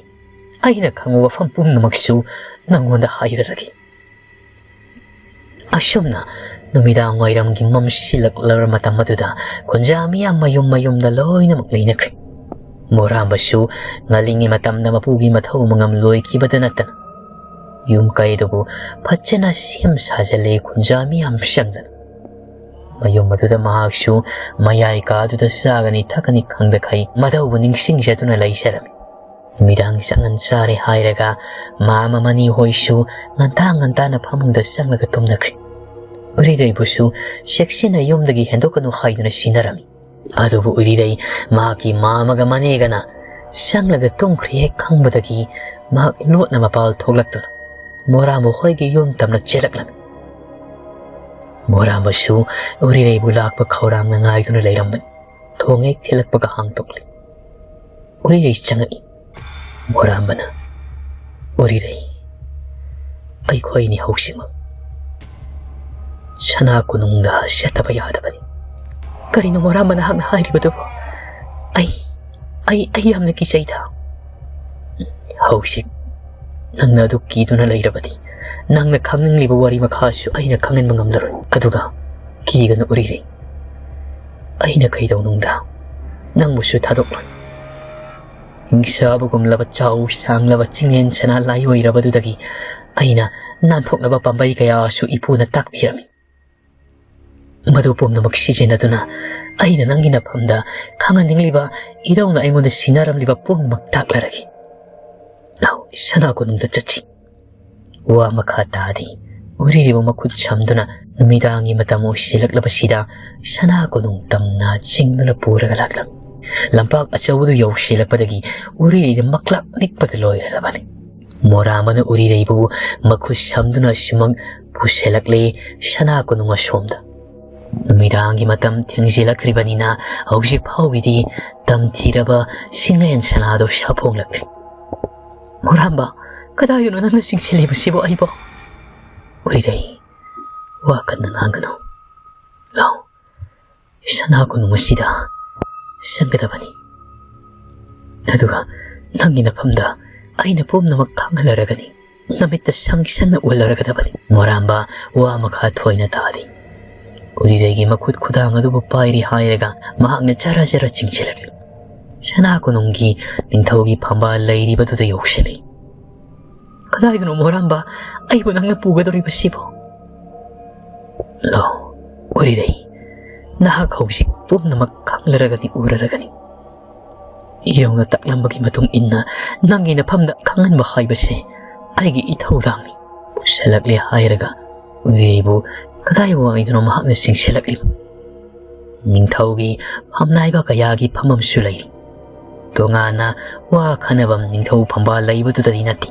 ꯑꯩꯅ ꯈꯪꯕ ꯋꯥꯐꯝ ꯄꯨꯝꯅꯃꯛꯁꯨ ꯅꯪꯉꯣꯟꯗ ꯍꯥꯏꯔꯔꯒꯦ꯫ ꯑꯁꯨꯝꯅ ꯅꯨꯃꯤꯗꯥꯡ ꯋꯥꯏꯔꯝꯒꯤ ꯃꯝꯁꯤꯜꯂꯛꯂꯕ ꯃꯇꯝ ꯑꯗꯨꯗ ꯈꯨꯟꯖꯥ ꯃꯤꯌꯥꯝ ꯃꯌꯨꯝ ꯃꯌꯨꯝꯗ ꯂꯣꯏꯅꯃꯛ ꯂꯩꯅꯈ꯭ꯔꯦ꯫ ꯃꯣꯔꯥꯝꯕꯁꯨ ꯉꯜꯂꯤꯉꯩ ꯃꯇꯝꯗ ꯃꯄꯨꯒꯤ ꯃꯊꯧ ꯃꯉꯝ ꯂꯣꯏꯈꯤꯕꯗ ꯅꯠꯇꯅ ꯌꯨꯝ ꯀꯩꯗꯨꯕꯨ ꯐꯖꯅ ꯁꯦꯝ ꯁꯥꯖꯜꯂꯦ ꯈꯨꯟꯖꯥ ꯃꯤꯌꯥꯝ ꯆꯪꯗꯅ꯫ ꯃꯌꯨꯝ ꯑꯗꯨꯗ ꯃꯍꯥꯛꯁꯨ ꯃꯌꯥꯏ ꯀꯥꯗꯨꯗ ꯆꯥꯒꯅꯤ ꯊꯛꯀꯅꯤ ꯈꯪꯗꯈꯩ ꯃꯙꯧꯕꯨ ꯅꯤꯡꯁꯤꯡꯖꯗꯨꯅ ꯂꯩꯖꯔꯝꯃꯤ꯫ ꯅꯨꯃꯤꯗꯥꯡ ꯆꯥꯛꯉꯟ ꯆꯥꯔꯦ ꯍꯥꯏꯔꯒ ꯃꯥꯃ ꯃꯅꯤ ꯍꯣꯏꯁꯨ ꯉꯟꯇꯥ ꯉꯟꯇꯥꯅ ꯐꯃꯨꯡꯗ ꯆꯪꯂꯒ ꯇꯨꯝꯅꯈ꯭ꯔꯦ꯫ ꯎꯔꯤꯔꯩꯕꯨꯁꯨ ꯆꯦꯛꯁꯤꯟꯅ ꯌꯨꯝꯗꯒꯤ ꯍꯦꯟꯗꯣꯛꯀꯅꯨ ꯍꯥꯏꯗꯨꯅ ꯁꯤꯟꯅꯔꯝꯃꯤ꯫ ꯑꯗꯨꯕꯨ ꯎꯔꯤꯔꯩ ꯃꯍꯥꯛꯀꯤ ꯃꯥꯃꯒ ꯃꯅꯦꯒꯅ ꯆꯪꯂꯒ ꯇꯨꯝꯈ꯭ꯔꯦ ꯍꯦꯛ ꯈꯪꯕꯗꯒꯤ ꯃꯍꯥꯛ ꯂꯣꯠꯅ ꯃꯄꯥꯜ ꯊꯣꯛꯂꯛꯇꯨꯅ ꯃꯣꯔꯥꯝꯕ ꯍꯣꯏꯒꯤ ꯌꯨꯝ ꯇꯝꯅ ꯆꯦꯜꯂꯛꯂꯝꯃꯤ꯫ ꯃꯣꯔꯥꯝꯕꯁꯨ ꯎꯔꯤꯔꯩꯕꯨ ꯂꯥꯛꯄ ꯈꯧꯔꯥꯡꯅ ꯉꯥꯏꯗꯨꯅ ꯂꯩꯔꯝꯕꯅꯤ꯫ ꯊꯣꯡ ꯍꯦꯛ ꯊꯤꯜꯂꯛꯄꯒ ꯍꯥꯡꯗꯣꯛꯂꯦ꯫ ꯎꯔꯤꯔꯩ ꯆꯪꯉꯛꯏ꯫ ꯃꯣꯔꯥꯝꯕꯅ, "ꯎꯔꯤꯔꯩ, ꯑꯩꯈꯣꯏꯅꯤ ꯍꯧꯖꯤꯛꯃꯛ ꯁꯅꯥ ꯀꯣꯅꯨꯡꯗ ꯆꯠꯇꯕ ꯌꯥꯗꯕꯅꯤ꯫" "ꯀꯔꯤꯅꯣ ꯃꯣꯔꯥꯝꯕ ꯅꯍꯥꯛꯅ ꯍꯥꯏꯔꯤꯕꯗꯨꯕꯨ? ꯑꯩ, ꯑꯩ, ꯑꯩ ꯌꯥꯝꯅ ꯀꯤꯖꯩꯗ꯫" "ꯍꯧꯖꯤꯛ ꯅꯪꯅ ꯑꯗꯨ ꯀꯤꯗꯨꯅ ꯂꯩꯔꯕꯗꯤ ꯅꯪꯅ ꯈꯪꯅꯤꯡꯂꯤꯕ ꯋꯥꯔꯤ ꯃꯈꯥꯁꯨ ꯑꯩꯅ ꯈꯪꯍꯟꯕ ꯉꯝꯂꯔꯣꯏ꯫ ꯑꯗꯨꯒ ꯀꯤꯒꯅꯨ ꯎꯔꯤꯔꯩ, ꯑꯩꯅ ꯀꯩꯗꯧꯅꯨꯡꯗ ꯅꯪꯕꯨꯁꯨ ꯊꯥꯗꯣꯛꯂꯣꯏ꯫ ꯍꯤꯡꯁꯥꯕꯒꯨꯝꯂꯕ ꯆꯥꯎ ꯁꯥꯡꯂꯕ ꯆꯤꯡꯂꯦꯟ ꯁꯅꯥ ꯂꯥꯏ ꯑꯣꯏꯔꯕꯗꯨꯗꯒꯤ ꯑꯩꯅ ꯅꯥꯟꯊꯣꯛꯅꯕ ꯄꯥꯝꯕꯩ ꯀꯌꯥꯁꯨ ꯏꯄꯨꯅ ꯇꯥꯛꯄꯤꯔꯝꯃꯤ꯫ ꯃꯗꯨ ꯄꯨꯝꯅꯃꯛ ꯁꯤꯖꯤꯟꯅꯗꯨꯅ ꯑꯩꯅ ꯅꯪꯒꯤ ꯅꯐꯝꯗ ꯈꯪꯍꯟꯅꯤꯡꯂꯤꯕ, ꯏꯙꯧꯅ ꯑꯩꯉꯣꯟꯗ ꯁꯤꯟꯅꯔꯝꯂꯤꯕ ꯄꯨꯝꯅꯃꯛ ꯇꯥꯛꯂꯔꯒꯦ꯫ ꯂꯥꯎ, ꯁꯅꯥ ꯀꯣꯅꯨꯡꯗ ꯆꯠꯁꯤ꯫" ꯋꯥ ꯃꯈꯥ ꯇꯥꯗꯦ꯫ ꯎꯔꯤꯔꯩꯕꯨ ꯃꯈꯨꯠ ꯁꯝꯗꯨꯅ ꯅꯨꯃꯤꯗꯥꯡꯒꯤ ꯃꯇꯝ ꯑꯣꯏꯁꯤꯜꯂꯛꯂꯕꯁꯤꯗ ꯁꯅꯥ ꯀꯣꯅꯨꯡ ꯇꯝꯅ ꯆꯤꯡꯗꯨꯅ ꯄꯨꯔꯒ ꯂꯥꯛꯂꯝꯃꯤ꯫ ꯂꯝꯄꯥꯛ ꯑꯆꯧꯕꯗꯨ ꯌꯧꯁꯤꯜꯂꯛꯄꯗꯒꯤ ꯎꯔꯤꯔꯩꯗꯤ ꯃꯛꯂꯥꯛ ꯅꯤꯛꯄꯗ ꯂꯣꯏꯔꯔꯕꯅꯤ꯫ ꯃꯣꯔꯥꯝꯕꯅ ꯎꯔꯤꯔꯩꯕꯨ ꯃꯈꯨꯠ ꯁꯝꯗꯨꯅ ꯁꯨꯃꯛ ꯄꯨꯁꯤꯜꯂꯛꯂꯦ ꯁꯅꯥ ꯀꯣꯅꯨꯡ ꯑꯁꯣꯝꯗ꯫ ꯅꯨꯃꯤꯗꯥꯡꯒꯤ ꯃꯇꯝ ꯊꯦꯡꯖꯤꯜꯂꯛꯇ꯭ꯔꯤꯕꯅꯤꯅ ꯍꯧꯖꯤꯛ ꯐꯥꯎꯒꯤꯗꯤ ꯇꯝꯊꯤꯔꯕ ꯁꯤꯡꯂꯦꯟ ꯁꯅꯥꯗꯣ ꯁꯥꯐꯣꯡꯂꯛꯇ꯭ꯔꯤ꯫ "ꯃꯣꯔꯥꯝꯕ, ꯀꯗꯥꯏꯗꯅꯣ ꯅꯪꯅ ꯆꯤꯡꯁꯤꯜꯂꯤꯕꯁꯤꯕꯨ ꯑꯩꯕꯣ?" "ꯎꯔꯤꯔꯩ, ꯋꯥ ꯀꯟꯅ ꯉꯥꯡꯒꯅꯨ꯫ ꯂꯥꯎ, ꯁꯅꯥ ꯀꯣꯅꯨꯡ ꯑꯁꯤꯗ ꯆꯪꯒꯗꯕꯅꯤ꯫ ꯑꯗꯨꯒ ꯅꯪꯒꯤ ꯅꯐꯝꯗ ꯑꯩꯅ ꯄꯨꯝꯅꯃꯛ ꯈꯪꯍꯜꯂꯔꯒꯅꯤ꯫ ꯅꯃꯤꯠꯇ ꯁꯪ ꯁꯪꯅ ꯎꯍꯜꯂꯔꯒꯗꯕꯅꯤ꯫" ꯃꯣꯔꯥꯝꯕ ꯋꯥ ꯃꯈꯥ ꯊꯣꯏꯅ ꯇꯥꯗꯦ꯫ ꯎꯔꯤꯔꯩꯒꯤ ꯃꯈꯨꯠ ꯈꯨꯗꯥꯡ ꯑꯗꯨꯕꯨ ꯄꯥꯏꯔꯤ ꯍꯥꯏꯔꯒ ꯃꯍꯥꯛꯅ ꯖꯔ ꯖꯔ ꯆꯤꯡꯁꯤꯜꯂꯛꯂꯤ꯫ ꯁꯅꯥ ꯀꯣꯅꯨꯡꯒꯤ ꯅꯤꯡꯊꯧꯒꯤ ꯐꯝꯕꯥꯜ ꯂꯩꯔꯤꯕꯗꯨꯗ ꯌꯧꯁꯤꯜꯂꯤ꯫ "ꯀꯗꯥꯏꯗꯅꯣ ꯃꯣꯔꯥꯝꯕ ꯑꯩꯕꯨ ꯅꯪꯅ ꯄꯨꯒꯗꯧꯔꯤꯕꯁꯤꯕꯣ?" "ꯂꯥꯎ, ꯎꯔꯤꯔꯩ, ꯅꯍꯥꯛ ꯍꯧꯖꯤꯛ ꯄꯨꯝꯅꯃꯛ ꯈꯪꯂꯔꯒꯅꯤ, ꯎꯔꯔꯒꯅꯤ꯫ ꯏꯔꯧꯅ ꯇꯥꯛꯂꯝꯕꯒꯤ ꯃꯇꯨꯡ ꯏꯟꯅ ꯅꯪꯒꯤ ꯅꯐꯝꯗ ꯈꯪꯍꯟꯕ ꯍꯥꯏꯕꯁꯦ ꯑꯩꯒꯤ ꯏꯊꯧꯗꯥꯡꯅꯤ꯫" ꯄꯨꯁꯜꯂꯛꯂꯦ ꯍꯥꯏꯔꯒ ꯎꯔꯤꯔꯩꯕꯨ ꯀꯗꯥꯏ ꯋꯥꯏꯗꯅꯣ ꯃꯍꯥꯛꯅ ꯆꯤꯡꯁꯤꯜꯂꯛꯂꯤꯕ꯫ ꯅꯤꯡꯊꯧꯒꯤ ꯐꯝꯅꯥꯏꯕ ꯀꯌꯥꯒꯤ ꯐꯝꯐꯝꯁꯨ ꯂꯩꯔꯤ꯫ ꯇꯣꯉꯥꯟꯅ ꯋꯥ ꯈꯟꯅꯐꯝ ꯅꯤꯡꯊꯧ ꯐꯝꯕꯥꯜ ꯂꯩꯕꯗꯨꯗꯗꯤ ꯅꯠꯇꯦ꯫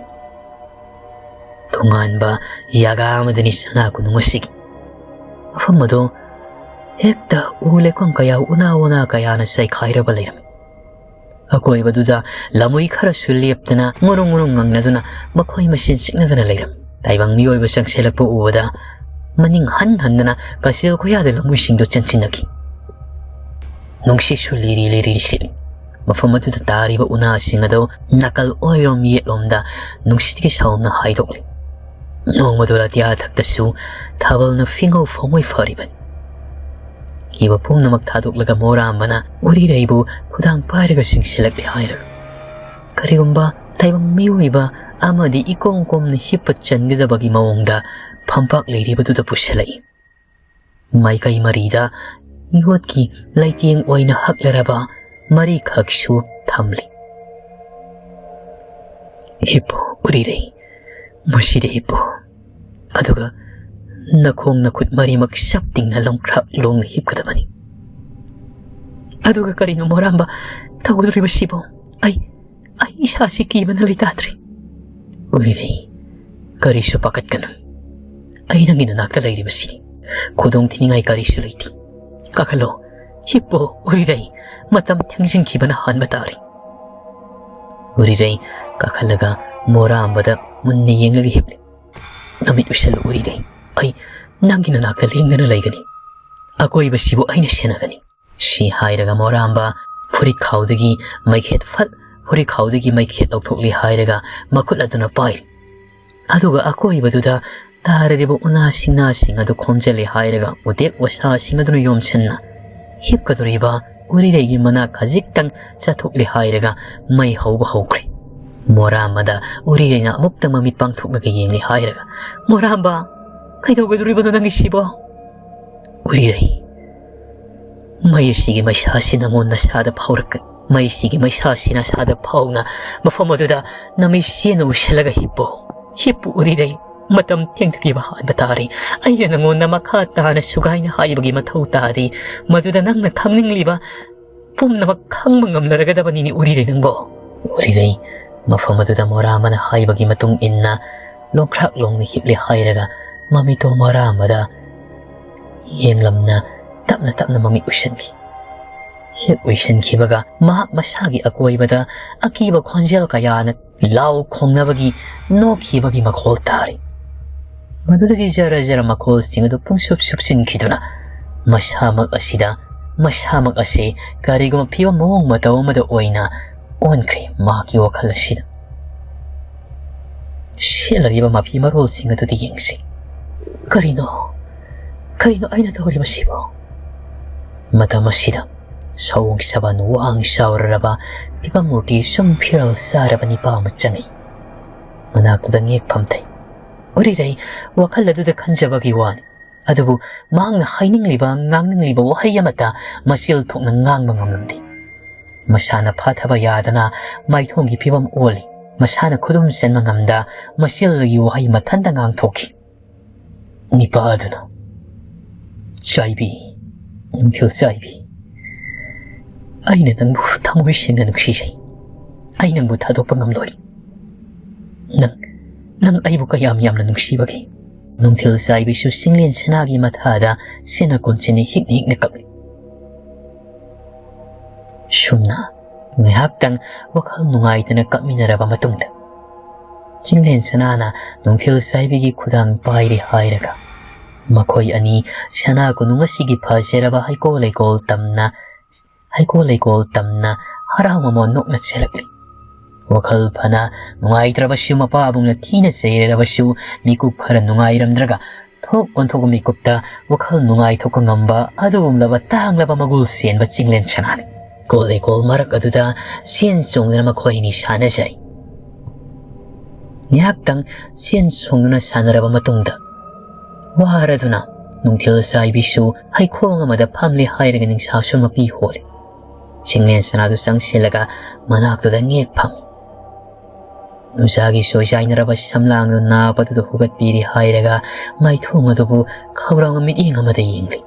ꯇꯣꯉꯥꯟꯕ ꯖꯒꯥ ꯑꯃꯗꯅꯤ ꯁꯅꯥ ꯀꯣꯅꯨꯡ ꯑꯁꯤꯒꯤ ꯃꯐꯝ ꯑꯗꯣ ꯍꯦꯛꯇ ꯎ ꯂꯩꯀꯣꯜ ꯀꯌꯥ, ꯎꯅꯥ ꯋꯥꯅꯥ ꯀꯌꯥꯅ ꯆꯥꯏꯈꯥꯏꯔꯕ ꯂꯩꯔꯝꯃꯤ꯫ ꯑꯀꯣꯏꯕꯗꯨꯗ ꯂꯝꯃꯣꯏ ꯈꯔꯁꯨ ꯂꯦꯞꯇꯅ ꯉꯨꯔꯨꯡ ꯉꯨꯔꯨꯡ ꯉꯪꯅꯗꯨꯅ ꯃꯈꯣꯏ ꯃꯁꯦꯟ ꯆꯤꯛꯅꯗꯅ ꯂꯩꯔꯝꯃꯤ꯫ ꯇꯥꯏꯕꯪ ꯃꯤꯑꯣꯏꯕ ꯆꯪꯁꯤꯜꯂꯛꯄ ꯎꯕꯗ ꯃꯅꯤꯡ ꯍꯟ ꯍꯟꯗꯅ ꯀꯆꯤꯜ ꯈꯨꯌꯥꯗ ꯂꯝꯃꯣꯏꯁꯤꯡꯗꯨ ꯆꯪꯁꯤꯟꯅꯈꯤ꯫ ꯅꯨꯡꯁꯤꯠꯁꯨ ꯂꯤꯔꯤ ꯂꯤꯔꯤ ꯁꯤꯠꯂꯤ꯫ ꯃꯐꯝ ꯑꯗꯨꯗ ꯇꯥꯔꯤꯕ ꯎꯅꯥꯁꯤꯡ ꯑꯗꯨ ꯅꯥꯀꯜ ꯑꯣꯏꯔꯣꯝ ꯌꯦꯠꯂꯣꯝꯗ ꯅꯨꯡꯁꯤꯠꯀꯤ ꯁꯥꯎꯝꯅ ꯍꯥꯏꯗꯣꯛꯂꯤ꯫ ꯅꯣꯡꯃꯗꯣ ꯑꯇꯤꯌꯥ ꯊꯛꯇꯁꯨ ꯊꯥꯕꯜꯅ ꯐꯤꯉꯧ ꯐꯣꯡꯉꯣꯏ ꯐꯥꯔꯤꯕꯅꯤ꯫ ꯀꯤꯕ ꯄꯨꯝꯅꯃꯛ ꯊꯥꯗꯣꯛꯂꯒ ꯃꯣꯔꯥꯝꯕꯅ ꯎꯔꯤꯔꯩꯕꯨ ꯈꯨꯗꯥꯡ ꯄꯥꯏꯔꯒ ꯆꯤꯡꯁꯤꯜꯂꯛꯂꯦ ꯍꯥꯏꯔꯒ, ꯀꯔꯤꯒꯨꯝꯕ ꯇꯥꯏꯕꯪ ꯃꯤꯑꯣꯏꯕ ꯑꯃꯗꯤ ꯏꯀꯣꯝ ꯀꯣꯝꯅ ꯍꯤꯞꯄ ꯆꯟꯒꯗꯕꯒꯤ ꯃꯑꯣꯡꯗ ꯐꯝꯄꯥꯛ ꯂꯩꯔꯤꯕꯗꯨꯗ ꯄꯨꯁꯤꯜꯂꯛꯏ꯫ ꯃꯥꯏꯀꯩ ꯃꯔꯤꯗ ꯌꯣꯠꯀꯤ ꯂꯩꯇꯦꯡ ꯑꯣꯏꯅ ꯍꯛꯂꯔꯕ ꯃꯔꯤꯈꯛꯁꯨ ꯊꯝꯂꯤ꯫ "ꯍꯤꯞꯄꯨ, ꯎꯔꯤꯔꯩ, ꯃꯁꯤꯗ ꯍꯤꯞꯄꯨ꯫ ꯑꯗꯨꯒ ꯅꯈꯣꯡ ꯅꯈꯨꯠ ꯃꯔꯤꯃꯛ ꯆꯞ ꯇꯤꯡꯅ ꯂꯣꯡꯈ꯭ꯔꯥꯛ ꯂꯣꯡꯅ ꯍꯤꯞꯀꯗꯕꯅꯤ꯫ ꯑꯗꯨꯒ ꯀꯔꯤꯅꯣ ꯃꯣꯔꯥꯝꯕ ꯇꯧꯒꯗꯧꯔꯤꯕꯁꯤꯕꯣ? ꯑꯩ, ꯑꯩ ꯏꯁꯥꯁꯤ ꯀꯤꯕꯅ ꯂꯩꯇꯥꯗ꯭ꯔꯦ꯫ ꯎꯔꯤꯔꯩ, ꯀꯔꯤꯁꯨ ꯄꯥꯈꯠꯀꯅꯨ꯫ ꯑꯩ ꯅꯪꯒꯤ ꯅꯅꯥꯛꯇ ꯂꯩꯔꯤꯕꯁꯤꯅꯤ꯫ ꯈꯨꯗꯣꯡ ꯊꯤꯅꯤꯡꯉꯥꯏ ꯀꯔꯤꯁꯨ ꯂꯩꯇꯦ꯫ ꯀꯥꯈꯠꯂꯣ, ꯍꯤꯞꯄꯣ, ꯎꯔꯤꯔꯩ꯫ ꯃꯇꯝ ꯊꯦꯡꯖꯤꯟꯈꯤꯕꯅ ꯍꯥꯟꯕ ꯇꯥꯔꯦ꯫ ꯎꯔꯤꯔꯩ ꯀꯥꯈꯠꯂꯒ ꯃꯣꯔꯥꯝꯕꯗ ꯃꯨꯟꯅ ꯌꯦꯡꯂꯒ ꯍꯤꯞꯂꯤ꯫ ꯅꯃꯤꯠ ꯎꯏꯁꯜꯂꯨ ꯎꯔꯤꯔꯩ꯫ ꯑꯩ ꯅꯪꯒꯤ ꯅꯅꯥꯛꯇ ꯂꯦꯡꯗꯅ ꯂꯩꯒꯅꯤ꯫ ꯑꯀꯣꯏꯕꯁꯤꯕꯨ ꯑꯩꯅ ꯁꯦꯟꯅꯒꯅꯤ꯫ ꯁꯤ ꯍꯥꯏꯔꯒ ꯃꯣꯔꯥꯝꯕ ꯐꯨꯔꯤꯠꯈꯥꯎꯗꯒꯤ ꯃꯩꯈꯦꯠ ꯐꯠ, ꯐꯨꯔꯤꯠꯈꯥꯎꯗꯒꯤ ꯃꯩꯈꯦꯠ ꯂꯧꯊꯣꯛꯂꯤ ꯍꯥꯏꯔꯒ ꯃꯈꯨꯠ ꯑꯗꯨꯅ ꯄꯥꯏꯔꯤ꯫ ꯑꯗꯨꯒ ꯑꯀꯣꯏꯕꯗꯨꯗ ꯇꯥꯔꯤꯕ ꯎꯅꯥ ꯁꯤꯡꯅꯥꯁꯤꯡ ꯑꯗꯨ ꯈꯣꯝꯖꯤꯜꯂꯤ ꯍꯥꯏꯔꯒ ꯎꯗꯦꯛ ꯋꯥꯁꯥꯁꯤꯡ ꯑꯗꯨꯅ ꯌꯣꯝꯁꯤꯟꯅ ꯍꯤꯞꯀꯗꯧꯔꯤꯕ ꯎꯔꯤꯔꯩꯒꯤ ꯃꯅꯥꯛ ꯈꯖꯤꯛꯇꯪ ꯆꯠꯊꯣꯛꯂꯤ ꯍꯥꯏꯔꯒ ꯃꯩ ꯍꯧꯕ ꯍꯧꯈ꯭ꯔꯦ꯫ ꯃꯣꯔꯥꯝꯕꯗ ꯎꯔꯤꯔꯩꯅ ꯑꯃꯨꯛꯇꯪ ꯃꯃꯤꯠ ꯄꯥꯡꯊꯣꯛꯂꯒ ꯌꯦꯡꯂꯤ ꯍꯥꯏꯔꯒ, "ꯃꯣꯔꯥꯝꯕ, ꯀꯩꯗꯧꯒꯗꯧꯔꯤꯕꯅꯣ ꯅꯪꯒꯤꯁꯤꯕꯣ?" ꯎꯔꯤꯔꯩ, ꯃꯩ ꯑꯁꯤꯒꯤ ꯃꯩꯁꯥꯁꯤ ꯅꯉꯣꯟ ꯅꯁꯥꯗ ꯐꯥꯎꯔꯛꯀꯅꯤ꯫ ꯃꯩꯁꯤꯒꯤ ꯃꯩꯁꯥꯁꯤ ꯅꯁꯥꯗ ꯐꯥꯎꯅ ꯃꯐꯝ ꯑꯗꯨꯗ ꯅꯃꯩ ꯆꯦꯅ ꯎꯁꯤꯜꯂꯒ ꯍꯤꯞꯄꯨ꯫ ꯍꯤꯞꯄꯨ ꯎꯔꯤꯔꯩ, ꯃꯇꯝ ꯊꯦꯡꯊꯈꯤꯕ ꯍꯥꯟꯕ ꯇꯥꯔꯦ꯫ ꯑꯩꯅ ꯅꯉꯣꯟꯗ ꯃꯈꯥ ꯇꯥꯅ ꯁꯨꯒꯥꯏꯅ ꯍꯥꯏꯕꯒꯤ ꯃꯊꯧ ꯇꯥꯗꯦ꯫ ꯃꯗꯨꯗ ꯅꯪꯅ ꯈꯪꯅꯤꯡꯂꯤꯕ ꯄꯨꯝꯅꯃꯛ ꯈꯪꯕ ꯉꯝꯂꯔꯒꯗꯕꯅꯤꯅꯦ ꯎꯔꯤꯔꯩ ꯅꯪꯕꯣ꯫ ꯎꯔꯤꯔꯩ ꯃꯐꯝ ꯑꯗꯨꯗ ꯃꯣꯔꯥꯝꯕꯅ ꯍꯥꯏꯕꯒꯤ ꯃꯇꯨꯡ ꯏꯟꯅ ꯂꯣꯡꯈ꯭ꯔꯥꯛ ꯂꯣꯡꯅ ꯍꯤꯞꯂꯦ ꯍꯥꯏꯔꯒ ꯃꯃꯤꯠꯇꯣ ꯃꯣꯔꯥꯝꯕꯗ ꯌꯦꯡꯂꯝꯅ ꯇꯞꯅ ꯇꯞꯅ ꯃꯃꯤꯠ ꯎꯏꯁꯤꯟꯈꯤ꯫ ꯍꯦꯛ ꯎꯏꯁꯤꯟꯈꯤꯕꯒ ꯃꯍꯥꯛ ꯃꯁꯥꯒꯤ ꯑꯀꯣꯏꯕꯗ ꯑꯀꯤꯕ ꯈꯣꯟꯖꯦꯜ ꯀꯌꯥꯅ ꯂꯥꯎ ꯈꯣꯡꯅꯕꯒꯤ, ꯅꯣꯛꯈꯤꯕꯒꯤ ꯃꯈꯣꯜ ꯇꯥꯔꯤ꯫ ꯃꯗꯨꯗꯒꯤ ꯖꯔ ꯖꯔ ꯃꯈꯣꯜꯁꯤꯡ ꯑꯗꯨ ꯄꯨꯡꯁꯨꯞ ꯁꯨꯞꯆꯤꯟꯈꯤꯗꯨꯅ ꯃꯁꯥꯃꯛ ꯑꯁꯤꯗ, ꯃꯁꯥꯃꯛ ꯑꯁꯤ ꯀꯔꯤꯒꯨꯝꯕ ꯐꯤꯕꯝ ꯃꯑꯣꯡ ꯃꯇꯧ ꯑꯃꯗ ꯑꯣꯏꯅ ꯑꯣꯟꯈ꯭ꯔꯦ ꯃꯍꯥꯛꯀꯤ ꯋꯥꯈꯜ ꯑꯁꯤꯗ꯫ ꯁꯦꯠꯂꯔꯤꯕ ꯃꯐꯤ ꯃꯔꯣꯜꯁꯤꯡ ꯑꯗꯨꯗ ꯌꯦꯡꯁꯤ꯫ ꯀꯔꯤꯅꯣ? ꯀꯔꯤꯅꯣ ꯑꯩꯅ ꯇꯧꯔꯤꯕꯁꯤꯕꯣ? ꯃꯇꯝ ꯑꯁꯤꯗ ꯁꯑꯣꯡ ꯁꯥꯕꯟ ꯋꯥꯡ ꯆꯥꯎꯔꯔꯕ ꯐꯤꯕꯝ ꯃꯨꯔꯇꯤ ꯁꯨꯝ ꯐꯤꯔꯥꯜ ꯆꯥꯔꯕ ꯅꯤꯄꯥ ꯑꯃ ꯆꯪꯉꯛꯏ꯫ ꯃꯅꯥꯛꯇꯨꯗ ꯉꯦꯛ ꯐꯝꯊꯩ꯫ ꯎꯔꯤꯔꯩ ꯋꯥꯈꯜ ꯑꯗꯨꯗ ꯈꯟꯖꯕꯒꯤ ꯋꯥꯅꯤ꯫ ꯑꯗꯨꯕꯨ ꯃꯍꯥꯛꯅ ꯍꯥꯏꯅꯤꯡꯂꯤꯕ, ꯉꯥꯡꯅꯤꯡꯂꯤꯕ ꯋꯥꯍꯩ ꯑꯃꯠꯇ ꯃꯆꯤꯜ ꯊꯣꯛꯅ ꯉꯥꯡꯕ ꯉꯝꯂꯝꯗꯦ꯫ ꯃꯁꯥꯅ ꯐꯥꯊꯕ ꯌꯥꯗꯅ ꯃꯥꯏꯊꯣꯡꯒꯤ ꯐꯤꯕꯝ ꯑꯣꯜꯂꯤ꯫ ꯃꯁꯥꯅ ꯈꯨꯗꯨꯝ ꯆꯟꯕ ꯉꯝꯗ ꯃꯆꯤꯜꯒꯤ ꯋꯥꯍꯩ ꯃꯊꯟꯇ ꯉꯥꯡꯊꯣꯛꯈꯤ꯫ ꯅꯤꯄꯥ ꯑꯗꯨꯅ, "ꯆꯥꯏꯕꯤ, ꯅꯨꯡꯊꯤꯜ ꯆꯥꯏꯕꯤ, ꯑꯩꯅ ꯅꯪꯕꯨ ꯊꯃꯣꯏ ꯁꯦꯡꯅ ꯅꯨꯡꯁꯤꯖꯩ꯫ ꯑꯩ ꯅꯪꯕꯨ ꯊꯥꯗꯣꯛꯄ ꯉꯝꯂꯣꯏ꯫ ꯅꯪ, ꯅꯪ ꯑꯩꯕꯨ ꯀꯌꯥꯝ ꯌꯥꯝꯅ ꯅꯨꯡꯁꯤꯕꯒꯦ?" ꯅꯨꯡꯊꯤꯜ ꯆꯥꯏꯕꯤꯁꯨ ꯆꯤꯡꯂꯦꯟ ꯁꯅꯥꯒꯤ ꯃꯊꯥꯗ ꯁꯦꯟꯅ ꯀꯣꯟꯁꯤꯟꯅ ꯍꯤꯛꯅ ꯍꯤꯛꯅ ꯀꯞꯂꯤ꯫ ꯁꯨꯝꯅ ꯉꯥꯏꯍꯥꯛꯇꯪ ꯋꯥꯈꯜ ꯅꯨꯡꯉꯥꯏꯇꯅ ꯀꯞꯃꯤꯟꯅꯔꯕ ꯃꯇꯨꯡꯗ, ꯆꯤꯡꯂꯦꯟ ꯁꯅꯥꯅ ꯅꯨꯡꯊꯤꯜ ꯆꯥꯏꯕꯤꯒꯤ ꯈꯨꯗꯥꯡ ꯄꯥꯏꯔꯦ ꯍꯥꯏꯔꯒ, ꯃꯈꯣꯏ ꯑꯅꯤ ꯁꯅꯥ ꯀꯣꯅꯨꯡ ꯑꯁꯤꯒꯤ ꯐꯖꯔꯕ ꯍꯩꯀꯣꯜ ꯂꯩꯀꯣꯜ ꯇꯝꯅ, ꯍꯩꯀꯣꯜ ꯂꯩꯀꯣꯜ ꯇꯝꯅ ꯍꯔꯥꯎ ꯃꯃꯣꯟ ꯅꯣꯛꯅ ꯆꯦꯜꯂꯛꯂꯤ꯫ ꯋꯥꯈꯜ ꯐꯅ ꯅꯨꯡꯉꯥꯏꯇ꯭ꯔꯕꯁꯨ, ꯃꯄꯥꯕꯨꯡꯅ ꯊꯤꯅ ꯆꯩꯔꯔꯕꯁꯨ, ꯃꯤꯀꯨꯞ ꯈꯔ ꯅꯨꯡꯉꯥꯏꯔꯝꯗ꯭ꯔꯒ ꯊꯣꯛ ꯑꯣꯟꯊꯣꯛꯄ ꯃꯤꯀꯨꯞꯇ ꯋꯥꯈꯜ ꯅꯨꯡꯉꯥꯏꯊꯣꯛꯄ ꯉꯝꯕ ꯑꯗꯨꯒꯨꯝꯂꯕ ꯇꯥꯡꯂꯕ ꯃꯒꯨꯜ ꯆꯦꯟꯕ ꯆꯤꯡꯂꯦꯟ ꯁꯅꯥꯅꯤ꯫ ꯀꯣꯜ ꯂꯩꯀꯣꯜ ꯃꯔꯛ ꯑꯗꯨꯗ ꯆꯦꯟ ꯆꯣꯡꯗꯨꯅ ꯃꯈꯣꯏ ꯑꯅꯤ ꯁꯥꯟꯅꯖꯔꯤ꯫ ꯉꯥꯏꯍꯥꯛꯇꯪ ꯆꯦꯟ ꯆꯣꯡꯗꯨꯅ ꯁꯥꯟꯅꯔꯕ ꯃꯇꯨꯡꯗ, ꯋꯥꯔꯗꯨꯅ ꯅꯨꯡꯊꯤꯜ ꯆꯥꯏꯕꯤꯁꯨ ꯍꯩꯈꯣꯡ ꯑꯃꯗ ꯐꯝꯂꯦ ꯍꯥꯏꯔꯒ ꯅꯤꯡꯁꯥꯁꯨ ꯃꯄꯤ ꯍꯣꯜꯂꯤ꯫ ꯆꯤꯡꯂꯦꯟ ꯁꯅꯥꯗꯨ ꯆꯪꯁꯤꯜꯂꯒ ꯃꯅꯥꯛꯇꯨꯗ ꯉꯦꯛ ꯐꯝꯃꯤ꯫ ꯅꯨꯡꯁꯥꯒꯤ ꯁꯣꯏꯖꯥꯏꯅꯔꯕ ꯁꯝꯂꯥꯡꯗꯨ ꯅꯥꯞ ꯑꯗꯨꯗ ꯍꯨꯒꯠꯄꯤꯔꯤ ꯍꯥꯏꯔꯒ ꯃꯥꯏꯊꯣꯡ ꯑꯗꯨꯕꯨ ꯈꯧꯔꯥꯡꯕ ꯃꯤꯠꯌꯦꯡ ꯑꯃꯗ ꯌꯦꯡꯂꯤ꯫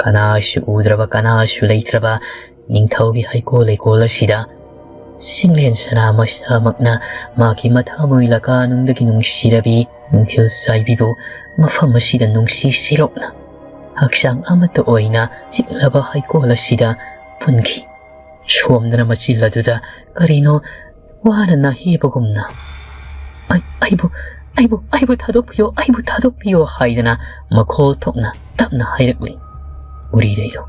ꯀꯅꯥꯁꯨ ꯎꯗ꯭ꯔꯕ, ꯀꯅꯥꯁꯨ ꯂꯩꯇ꯭ꯔꯕ ꯅꯤꯡꯊꯧꯒꯤ ꯍꯩꯀꯣꯜ ꯂꯩꯀꯣꯜ ꯑꯁꯤꯗ ꯆꯤꯡꯂꯦꯟ ꯁꯅꯥ ꯃꯁꯥꯃꯛꯅ ꯃꯥꯒꯤ ꯃꯊꯃꯣꯏ ꯂꯀꯥꯅꯨꯡꯗꯒꯤ ꯅꯨꯡꯁꯤꯔꯕꯤ ꯅꯨꯡꯊꯤꯜ ꯆꯥꯏꯕꯤꯕꯨ ꯃꯐꯝ ꯑꯁꯤꯗ ꯅꯨꯡꯁꯤ ꯁꯤꯔꯣꯛꯅ ꯍꯛꯆꯥꯡ ꯑꯃꯠꯇ ꯑꯣꯏꯅ ꯆꯤꯛꯂꯕ ꯍꯩꯀꯣꯜ ꯑꯁꯤꯗ ꯄꯨꯟꯈꯤ꯫ ꯁꯣꯝꯗꯅ ꯃꯆꯤꯜ ꯑꯗꯨꯗ ꯀꯔꯤꯅꯣ ꯋꯥꯅ ꯅꯥꯍꯦꯕꯒꯨꯝꯅ, "ꯑꯩ, ꯑꯩꯕꯨ, ꯑꯩꯕꯨ, ꯑꯩꯕꯨ ꯊꯥꯗꯣꯛꯄꯤꯌꯣ, ꯑꯩꯕꯨ ꯊꯥꯗꯣꯛꯄꯤꯌꯣ" ꯍꯥꯏꯗꯅ ꯃꯈꯣꯜ ꯊꯣꯛꯅ ꯇꯞꯅ ꯍꯥꯏꯔꯛꯂꯤ ꯎꯔꯤꯔꯩꯗꯣ꯫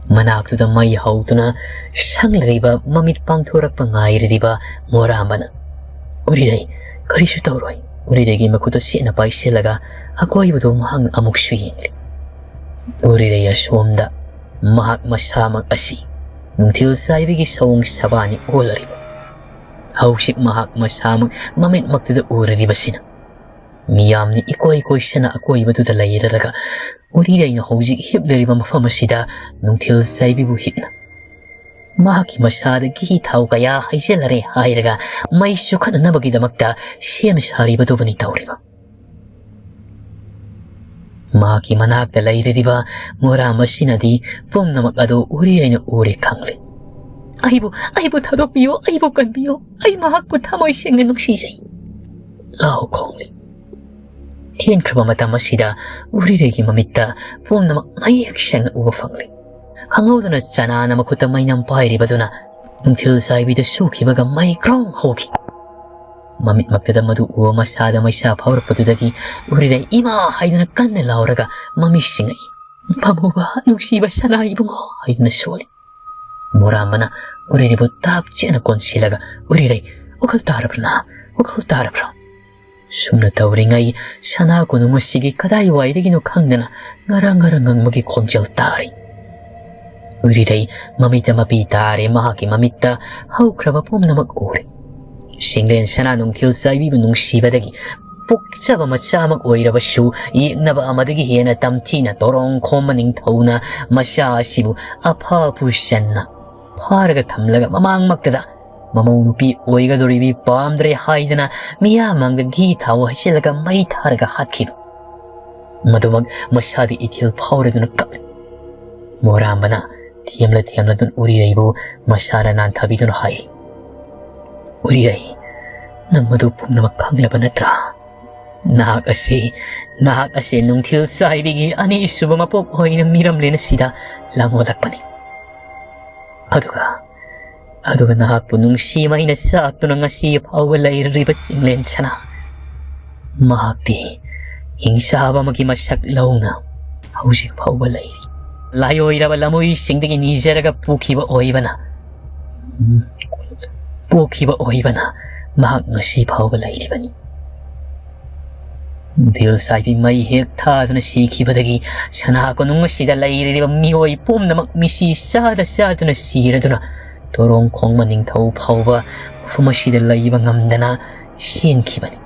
ꯃꯅꯥꯛꯇꯨꯗ ꯃꯩ ꯍꯧꯗꯨꯅ ꯁꯪꯂꯔꯤꯕ, ꯃꯃꯤꯠ ꯄꯥꯡꯊꯣꯔꯛꯄ ꯉꯥꯏꯔꯤꯕ ꯃꯣꯔꯥꯝꯕꯅ, "ꯎꯔꯤꯔꯩ, ꯀꯔꯤꯁꯨ ꯇꯧꯔꯣꯏ꯫" ꯎꯔꯤꯔꯩꯒꯤ ꯃꯈꯨꯠꯇꯨ ꯆꯦꯠꯅ ꯄꯥꯏꯁꯤꯜꯂꯒ ꯑꯀꯣꯏꯕꯗꯨ ꯃꯍꯥꯛꯅ ꯑꯃꯨꯛꯁꯨ ꯌꯦꯡꯂꯤ꯫ ꯎꯔꯤꯔꯩ ꯑꯁꯣꯝꯗ ꯃꯍꯥꯛ ꯃꯁꯥꯃꯛ ꯑꯁꯤ ꯅꯨꯡꯊꯤꯜ ꯆꯥꯏꯕꯤꯒꯤ ꯁꯑꯣꯡ ꯁꯕꯥꯅꯤ ꯑꯣꯜꯂꯔꯤꯕ꯫ ꯍꯧꯖꯤꯛ ꯃꯍꯥꯛ ꯃꯁꯥꯃꯛ ꯃꯃꯤꯠꯃꯛꯇꯨꯗ ꯎꯔꯔꯤꯕꯁꯤꯅ, ꯃꯤꯌꯥꯝꯅ ꯏꯀꯣꯏ ꯀꯣꯏꯁꯅ ꯑꯀꯣꯏꯕꯗꯨꯗ ꯂꯩꯔꯔꯒ ꯎꯔꯤꯔꯩꯅ ꯍꯧꯖꯤꯛ ꯍꯤꯞꯂꯤꯕ ꯃꯐꯝ ꯑꯁꯤꯗ ꯅꯨꯡꯊꯤꯜ ꯆꯥꯏꯕꯤꯕꯨ ꯍꯤꯞꯅ ꯃꯍꯥꯛꯀꯤ ꯃꯁꯥꯗ ꯘꯤ ꯊꯥꯎ ꯀꯌꯥ ꯍꯩꯖꯤꯜꯂꯔꯦ ꯍꯥꯏꯔꯒ ꯃꯩ ꯆꯨꯈꯠꯅꯅꯕꯒꯤꯗꯃꯛꯇ ꯁꯦꯝ ꯁꯥꯔꯤꯕꯗꯨꯕꯨꯅꯤ ꯇꯧꯔꯤꯕ꯫ ꯃꯍꯥꯛꯀꯤ ꯃꯅꯥꯛꯇ ꯂꯩꯔꯤꯕ ꯃꯣꯔꯥꯝ ꯑꯁꯤꯅꯗꯤ ꯄꯨꯝꯅꯃꯛ ꯑꯗꯨ ꯎꯔꯤꯔꯩꯅ ꯎꯔꯦ ꯈꯪꯂꯦ꯫ "ꯑꯩꯕꯨ, ꯑꯩꯕꯨ ꯊꯥꯗꯣꯛꯄꯤꯌꯨ, ꯑꯩꯕꯨ ꯀꯟꯕꯤꯌꯨ, ꯑꯩ ꯃꯍꯥꯛꯄꯨ ꯊꯃꯣꯏ ꯁꯦꯡꯅ ꯅꯨꯡꯁꯤꯖꯩ" ꯂꯥꯎ ꯈꯣꯡꯂꯤ꯫ ꯊꯦꯡꯈ꯭ꯔꯕ ꯃꯇꯝ ꯑꯁꯤꯗ ꯎꯔꯤꯔꯩꯒꯤ ꯃꯃꯤꯠꯇ ꯄꯨꯝꯅꯃꯛ ꯃꯌꯦꯛ ꯁꯦꯡꯅ ꯎꯕ ꯐꯪꯂꯤ꯫ ꯈꯪꯍꯧꯗꯅ ꯆꯅꯥꯅ ꯃꯈꯨꯠꯇ ꯃꯩꯅꯝ ꯄꯥꯏꯔꯤꯕꯗꯨꯅ ꯅꯨꯡꯊꯤꯜ ꯆꯥꯏꯕꯤꯗ ꯁꯨꯈꯤꯕꯒ ꯃꯩ ꯒ꯭ꯔꯣꯡ ꯍꯧꯈꯤ꯫ ꯃꯃꯤꯠꯃꯛꯇꯗ ꯃꯗꯨ ꯎꯕ ꯃꯁꯥꯗ ꯃꯩꯁꯥ ꯐꯥꯎꯔꯛꯄꯗꯨꯗꯒꯤ ꯎꯔꯤꯔꯩ "ꯏꯃꯥ" ꯍꯥꯏꯗꯨꯅ ꯀꯟꯅ ꯂꯥꯎꯔꯒ ꯃꯃꯤꯠ ꯁꯤꯡꯉꯛꯏ꯫ "ꯄꯥꯝꯃꯨꯕ, ꯅꯨꯡꯁꯤꯕ ꯁꯅꯥ ꯏꯕꯨꯡꯉꯣ" ꯍꯥꯏꯗꯨꯅ ꯁꯣꯜꯂꯤ꯫ ꯃꯣꯔꯥꯝꯕꯅ ꯎꯔꯤꯔꯩꯕꯨ ꯇꯥꯞ ꯆꯦꯠꯅ ꯀꯣꯟꯁꯤꯜꯂꯒ, "ꯎꯔꯤꯔꯩ, ꯋꯥꯈꯜ ꯇꯥꯔꯕ꯭ꯔꯥ ꯅꯍꯥ? ꯋꯥꯈꯜ ꯇꯥꯔꯕ꯭ꯔꯥ?" ꯁꯨꯝꯅ ꯇꯧꯔꯤꯉꯩ ꯁꯅꯥ ꯀꯣꯅꯨꯡ ꯑꯁꯤꯒꯤ ꯀꯗꯥꯏꯋꯥꯏꯗꯒꯤꯅꯣ ꯈꯪꯗꯅ ꯉꯔꯪ ꯉꯔꯪ ꯉꯪꯕꯒꯤ ꯈꯣꯟꯖꯦꯜ ꯇꯥꯔꯤ꯫ ꯎꯔꯤꯔꯩ ꯃꯃꯤꯠꯇ ꯃꯄꯤ ꯇꯥꯔꯦ, ꯃꯍꯥꯛꯀꯤ ꯃꯃꯤꯠꯇ ꯍꯧꯈ꯭ꯔꯕ ꯄꯨꯝꯅꯃꯛ ꯎꯔꯦ꯫ ꯁꯤꯡꯂꯦꯟ ꯁꯅꯥ ꯅꯨꯡꯊꯤꯜ ꯆꯥꯏꯕꯤꯕꯨ ꯅꯨꯡꯁꯤꯕꯗꯒꯤ ꯄꯣꯛꯆꯕ ꯃꯆꯥꯃꯛ ꯑꯣꯏꯔꯕꯁꯨ ꯌꯦꯛꯅꯕ ꯑꯃꯗꯒꯤ ꯍꯦꯟꯅ ꯇꯝꯊꯤꯅ ꯇꯣꯔꯣꯡ ꯈꯣꯝꯕ ꯅꯤꯡꯊꯧꯅ ꯃꯆꯥ ꯑꯁꯤꯕꯨ ꯑꯐ ꯑꯐꯨ ꯆꯟꯅ ꯐꯥꯔꯒ ꯊꯝꯂꯒ ꯃꯃꯥꯡꯃꯛꯇꯗ ꯃꯃꯧ ꯅꯨꯄꯤ ꯑꯣꯏꯒꯗꯧꯔꯤꯕꯤ ꯄꯥꯝꯗ꯭ꯔꯦ ꯍꯥꯏꯗꯅ ꯃꯤꯌꯥꯝ ꯃꯥꯡꯗ ꯘꯤ ꯊꯥꯎ ꯍꯩꯖꯤꯜꯂꯒ ꯃꯩ ꯊꯥꯔꯒ ꯍꯥꯠꯈꯤꯕ꯫ ꯃꯗꯨꯃꯛ ꯃꯁꯥꯗ ꯏꯊꯤꯜ ꯐꯥꯎꯔꯗꯨꯅ ꯀꯞꯂꯤ꯫ ꯃꯣꯔꯥꯝꯕꯅ ꯊꯦꯝꯂ ꯊꯦꯝꯂꯗꯨꯅ ꯎꯔꯤꯔꯩꯕꯨ ꯃꯁꯥꯅ ꯅꯥꯟꯊꯕꯤꯗꯨꯅ ꯍꯥꯏ, "ꯎꯔꯤꯔꯩ, ꯅꯪ ꯃꯗꯨ ꯄꯨꯝꯅꯃꯛ ꯈꯪꯂꯕ ꯅꯠꯇ꯭ꯔꯥ? ꯅꯍꯥꯛ ꯑꯁꯤ, ꯅꯍꯥꯛ ꯑꯁꯤ ꯅꯨꯡꯊꯤꯜ ꯆꯥꯏꯕꯤꯒꯤ ꯑꯅꯤꯁꯨꯕ ꯃꯄꯣꯛ ꯑꯣꯏꯅ ꯃꯤꯔꯝꯂꯦꯟ ꯑꯁꯤꯗ ꯂꯥꯡꯑꯣꯜꯂꯛꯄꯅꯤ꯫ ꯑꯗꯨꯒ, ꯑꯗꯨꯒ ꯅꯍꯥꯛꯄꯨ ꯅꯨꯡꯁꯤ ꯃꯩꯅ ꯆꯥꯛꯇꯨꯅ ꯉꯁꯤ ꯐꯥꯎꯕ ꯂꯩꯔꯤꯕ ꯆꯤꯡꯂꯦꯟ ꯁꯅꯥ, ꯃꯍꯥꯛꯇꯤ ꯍꯤꯡꯆꯥꯕ ꯑꯃꯒꯤ ꯃꯁꯛ ꯂꯧꯅ ꯍꯧꯖꯤꯛ ꯐꯥꯎꯕ ꯂꯩꯔꯤ꯫ ꯂꯥꯏꯑꯣꯏꯔꯕ ꯂꯃꯣꯏꯁꯤꯡꯗꯒꯤ ꯅꯤꯖꯔꯒ ꯄꯨꯈꯤꯕ ꯑꯣꯏꯕꯅ, ꯎꯝ, ꯄꯣꯛꯈꯤꯕ ꯑꯣꯏꯕꯅ ꯃꯍꯥꯛ ꯉꯁꯤ ꯐꯥꯎꯕ ꯂꯩꯔꯤꯕꯅꯤ꯫ ꯅꯨꯡꯊꯤꯜ ꯆꯥꯏꯕꯤ ꯃꯩ ꯍꯦꯛ ꯊꯥꯗꯨꯅ ꯁꯤꯈꯤꯕꯗꯒꯤ ꯁꯅꯥ ꯀꯣꯅꯨꯡ ꯑꯁꯤꯗ ꯂꯩꯔꯤꯕ ꯃꯤꯑꯣꯏ ꯄꯨꯝꯅꯃꯛ ꯃꯤꯁꯤ ꯆꯥꯗ ꯆꯥꯗꯨꯅ ꯁꯤꯔꯗꯨꯅ ꯇꯣꯔꯣꯡ ꯈꯣꯡꯕ ꯅꯤꯡꯊꯧ ꯐꯥꯎꯕ ꯃꯐꯝ ꯑꯁꯤꯗ ꯂꯩꯕ ꯉꯝꯗꯅ ꯆꯦꯟꯈꯤꯕꯅꯤ꯫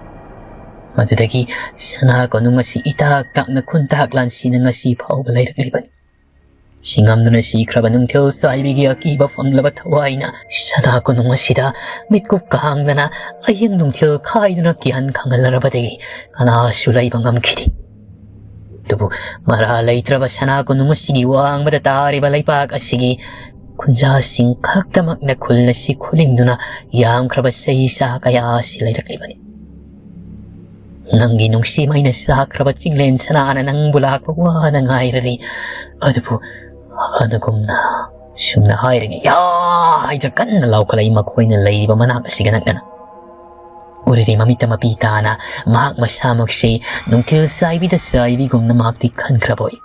ꯃꯗꯨꯗꯒꯤ ꯁꯅꯥ ꯀꯣꯅꯨꯡ ꯑꯁꯤ ꯏꯇꯥꯛ ꯇꯥꯛꯅ ꯈꯨꯟꯇꯥꯛ ꯂꯥꯟꯁꯤꯅ ꯉꯁꯤ ꯐꯥꯎꯕ ꯂꯩꯔꯛꯂꯤꯕꯅꯤ꯫ ꯁꯤꯉꯝꯗꯨꯅ ꯁꯤꯈ꯭ꯔꯕ ꯅꯨꯡꯊꯤꯜ ꯆꯥꯏꯕꯤꯒꯤ ꯑꯀꯤꯕ ꯐꯪꯂꯕ ꯊꯋꯥꯏꯅ ꯁꯅꯥ ꯀꯣꯅꯨꯡ ꯑꯁꯤꯗ ꯃꯤꯠꯀꯨꯞ ꯀꯥꯡꯗꯅ ꯑꯍꯤꯡ ꯅꯨꯡꯊꯤꯜ ꯈꯥꯏꯗꯨꯅ ꯀꯤꯍꯟ ꯈꯪꯍꯜꯂꯔꯕꯗꯒꯤ ꯀꯅꯥꯁꯨ ꯂꯩꯕ ꯉꯝꯈꯤꯗꯦ꯫ ꯃꯔꯥ ꯂꯩꯇ꯭ꯔꯕ ꯁꯅꯥ ꯀꯣꯅꯨꯡ ꯑꯁꯤꯒꯤ ꯋꯥꯡꯃꯗ ꯇꯥꯔꯤꯕ ꯂꯩꯄꯥꯛ ꯑꯁꯤꯒꯤ ꯈꯨꯟꯖꯥꯁꯤꯡ ꯈꯛꯇꯃꯛꯅ ꯈꯨꯜ ꯑꯁꯤ ꯈꯨꯂꯤꯡꯗꯨꯅ ꯌꯥꯝꯈ꯭ꯔꯕ ꯆꯍꯤ ꯆꯥ ꯀꯌꯥ ꯑꯁꯤ ꯂꯩꯔꯛꯂꯤꯕꯅꯤ꯫ ꯅꯪꯒꯤ ꯅꯨꯡꯁꯤ ꯃꯩꯅ ꯆꯥꯛꯈ꯭ꯔꯕ ꯆꯤꯡꯂꯦꯟ ꯁꯅꯥꯅ ꯅꯪꯕꯨ ꯂꯥꯛꯄ ꯋꯥꯅ ꯉꯥꯏꯔꯔꯤ꯫ ꯑꯗꯨꯕꯨ ꯍꯥꯟꯅꯒꯨꯝꯅ ꯁꯨꯝꯅ ꯍꯥꯏꯔꯤꯉꯩ ꯌꯥ ꯍꯥꯏꯗꯨꯅ ꯀꯟꯅ ꯂꯥꯎꯈꯠꯂꯛꯏ ꯃꯈꯣꯏꯅ ꯂꯩꯔꯤꯕ ꯃꯅꯥꯛ ꯑꯁꯤꯒ ꯅꯛꯅꯅ꯫ ꯎꯔꯤꯔꯤ ꯃꯃꯤꯠꯇ ꯃꯄꯤ ꯇꯥꯅ ꯃꯍꯥꯛ ꯃꯁꯥꯃꯛꯁꯤ ꯅꯨꯡꯊꯤꯜ ꯆꯥꯏꯕꯤꯗ ꯆꯥꯏꯕꯤꯒꯨꯝꯅ ꯃꯍꯥꯛꯇꯤ ꯈꯟꯈ꯭ꯔꯕꯣꯏ꯫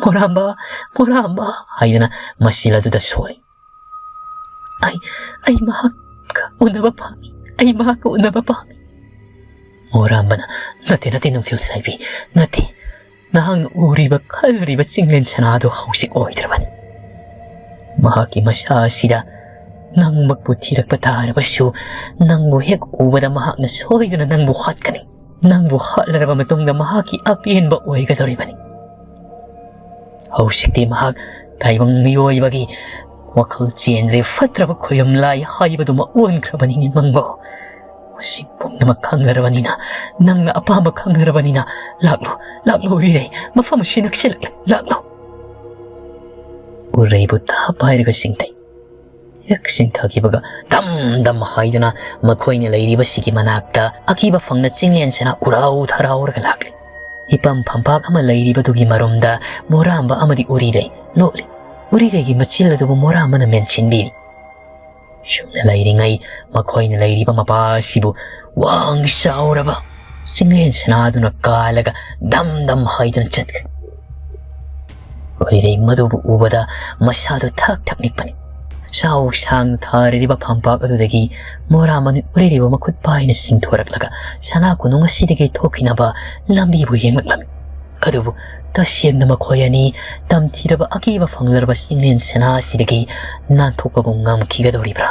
"ꯃꯣꯔꯥꯝꯕ, ꯃꯣꯔꯥꯝꯕ" ꯍꯥꯏꯗꯨꯅ ꯃꯆꯤꯜ ꯑꯗꯨꯗ ꯁꯣꯜꯂꯤ꯫ "ꯑꯩ, ꯑꯩ ꯃꯍꯥꯛꯀ ꯎꯅꯕ ꯄꯥꯝꯃꯤ꯫ ꯑꯩ ꯃꯍꯥꯛꯀ ꯎꯅꯕ ꯄꯥꯝꯃꯤ꯫" ꯃꯣꯔꯥꯝꯕꯅ, "ꯅꯠꯇꯦ, ꯅꯠꯇꯦ, ꯅꯨꯡꯊꯤꯜ ꯆꯥꯏꯕꯤ, ꯅꯠꯇꯦ꯫ ꯅꯍꯥꯛꯅ ꯎꯔꯤꯕ, ꯈꯜꯂꯨꯔꯤꯕ ꯆꯤꯡꯂꯦꯟ ꯁꯅꯥꯗꯨ ꯍꯧꯖꯤꯛ ꯑꯣꯏꯗ꯭ꯔꯕꯅꯤ꯫ ꯃꯍꯥꯛꯀꯤ ꯃꯁꯥ ꯑꯁꯤꯗ ꯅꯪꯃꯛꯄꯨ ꯊꯤꯔꯛꯄ ꯇꯥꯔꯕꯁꯨ, ꯅꯪꯕꯨ ꯍꯦꯛ ꯎꯕꯗ ꯃꯍꯥꯛꯅ ꯁꯣꯏꯗꯅ ꯅꯪꯕꯨ ꯍꯥꯠꯀꯅꯤ꯫ ꯅꯪꯕꯨ ꯍꯥꯠꯂꯔꯕ ꯃꯇꯨꯡꯗ ꯃꯍꯥꯛꯀꯤ ꯑꯄꯦꯟꯕ ꯑꯣꯏꯒꯗꯧꯔꯤꯕꯅꯤ꯫ ꯍꯧꯖꯤꯛꯇꯤ ꯃꯍꯥꯛ ꯇꯥꯏꯕꯪ ꯃꯤꯑꯣꯏꯕꯒꯤ ꯋꯥꯈꯜ ꯆꯦꯟꯗ꯭ꯔꯦ, ꯐꯠꯇ꯭ꯔꯕ ꯈꯣꯏꯔꯝ ꯂꯥꯏ ꯍꯥꯏꯕꯗꯨꯃ ꯑꯣꯟꯈ꯭ꯔꯕꯅꯤꯅꯦ ꯅꯪꯕꯣ꯫ ꯃꯁꯤ ꯄꯨꯝꯅꯃꯛ ꯈꯪꯂꯔꯕꯅꯤꯅ, ꯅꯪꯅ ꯑꯄꯥꯝꯕ ꯈꯪꯂꯔꯕꯅꯤꯅ, ꯂꯥꯛꯂꯣ, ꯂꯥꯛꯂꯣ ꯎꯔꯤꯔꯩ, ꯃꯐꯝ ꯑꯁꯤ ꯅꯛꯁꯤꯜꯂꯛꯂꯦ, ꯂꯥꯛꯂꯣ꯫" ꯎꯔꯩꯕꯨ ꯇꯞ ꯍꯥꯏꯔꯒ ꯆꯤꯡꯊꯩ꯫ ꯍꯦꯛ ꯆꯤꯡꯊꯈꯤꯕꯒ ꯗꯝ ꯗꯝ ꯍꯥꯏꯗꯨꯅ ꯃꯈꯣꯏꯅ ꯂꯩꯔꯤꯕꯁꯤꯒꯤ ꯃꯅꯥꯛꯇ ꯑꯀꯤꯕ ꯐꯪꯅ ꯆꯤꯡꯂꯦꯟ ꯁꯅꯥ ꯎꯔꯥꯎ ꯊꯔꯥꯎꯔꯒ ꯂꯥꯛꯂꯤ꯫ ꯃꯤꯄꯝ ꯐꯝꯄꯥꯛ ꯑꯃ ꯂꯩꯔꯤꯕꯗꯨꯒꯤ ꯃꯔꯨꯝꯗ ꯃꯣꯔꯥꯝꯕ ꯑꯃꯗꯤ ꯎꯔꯤꯔꯩ ꯂꯣꯠꯂꯤ꯫ ꯎꯔꯤꯔꯩꯒꯤ ꯃꯆꯤꯜ ꯑꯗꯨꯕꯨ ꯃꯣꯔꯥꯝꯕꯅ ꯃꯦꯟꯁꯤꯟꯕꯤꯔꯤ꯫ ꯁꯨꯝꯅ ꯂꯩꯔꯤꯉꯩ ꯃꯈꯣꯏꯅ ꯂꯩꯔꯤꯕ ꯃꯄꯥ ꯑꯁꯤꯕꯨ ꯋꯥꯡ ꯆꯥꯎꯔꯕ ꯆꯤꯡꯂꯦꯟ ꯁꯅꯥꯗꯨꯅ ꯀꯥꯜꯂꯒ ꯗꯝ ꯗꯝ ꯍꯥꯏꯗꯨꯅ ꯆꯠꯈ꯭ꯔꯦ꯫ ꯎꯔꯤꯔꯩ ꯃꯗꯨꯕꯨ ꯎꯕꯗ ꯃꯁꯥꯗꯨ ꯊꯛ ꯊꯛ ꯅꯤꯛꯄꯅꯤ꯫ ꯆꯥꯎ ꯁꯥꯡꯅ ꯊꯥꯔꯤꯕ ꯐꯝꯄꯥꯛ ꯑꯗꯨꯗꯒꯤ ꯃꯣꯔꯥꯝꯕꯅ ꯎꯔꯤꯔꯩꯕꯨ ꯃꯈꯨꯠ ꯄꯥꯏꯅ ꯆꯤꯡꯊꯣꯔꯛꯂꯒ ꯁꯅꯥ ꯀꯣꯅꯨꯡ ꯑꯁꯤꯗꯒꯤ ꯊꯣꯛꯈꯤꯅꯕ ꯂꯝꯕꯤꯕꯨ ꯌꯦꯡꯂꯛꯂꯝꯃꯤ꯫ ꯑꯗꯨꯕꯨ ꯇꯁꯦꯡꯅ ꯃꯈꯣꯏ ꯑꯅꯤ ꯇꯝꯊꯤꯔꯕ ꯑꯀꯤꯕ ꯐꯪꯂꯔꯕ ꯆꯤꯡꯂꯦꯟ ꯁꯅꯥ ꯑꯁꯤꯗꯒꯤ ꯅꯥꯟꯊꯣꯛꯄꯕꯨ ꯉꯝꯈꯤꯒꯗꯧꯔꯤꯕ꯭ꯔꯥ?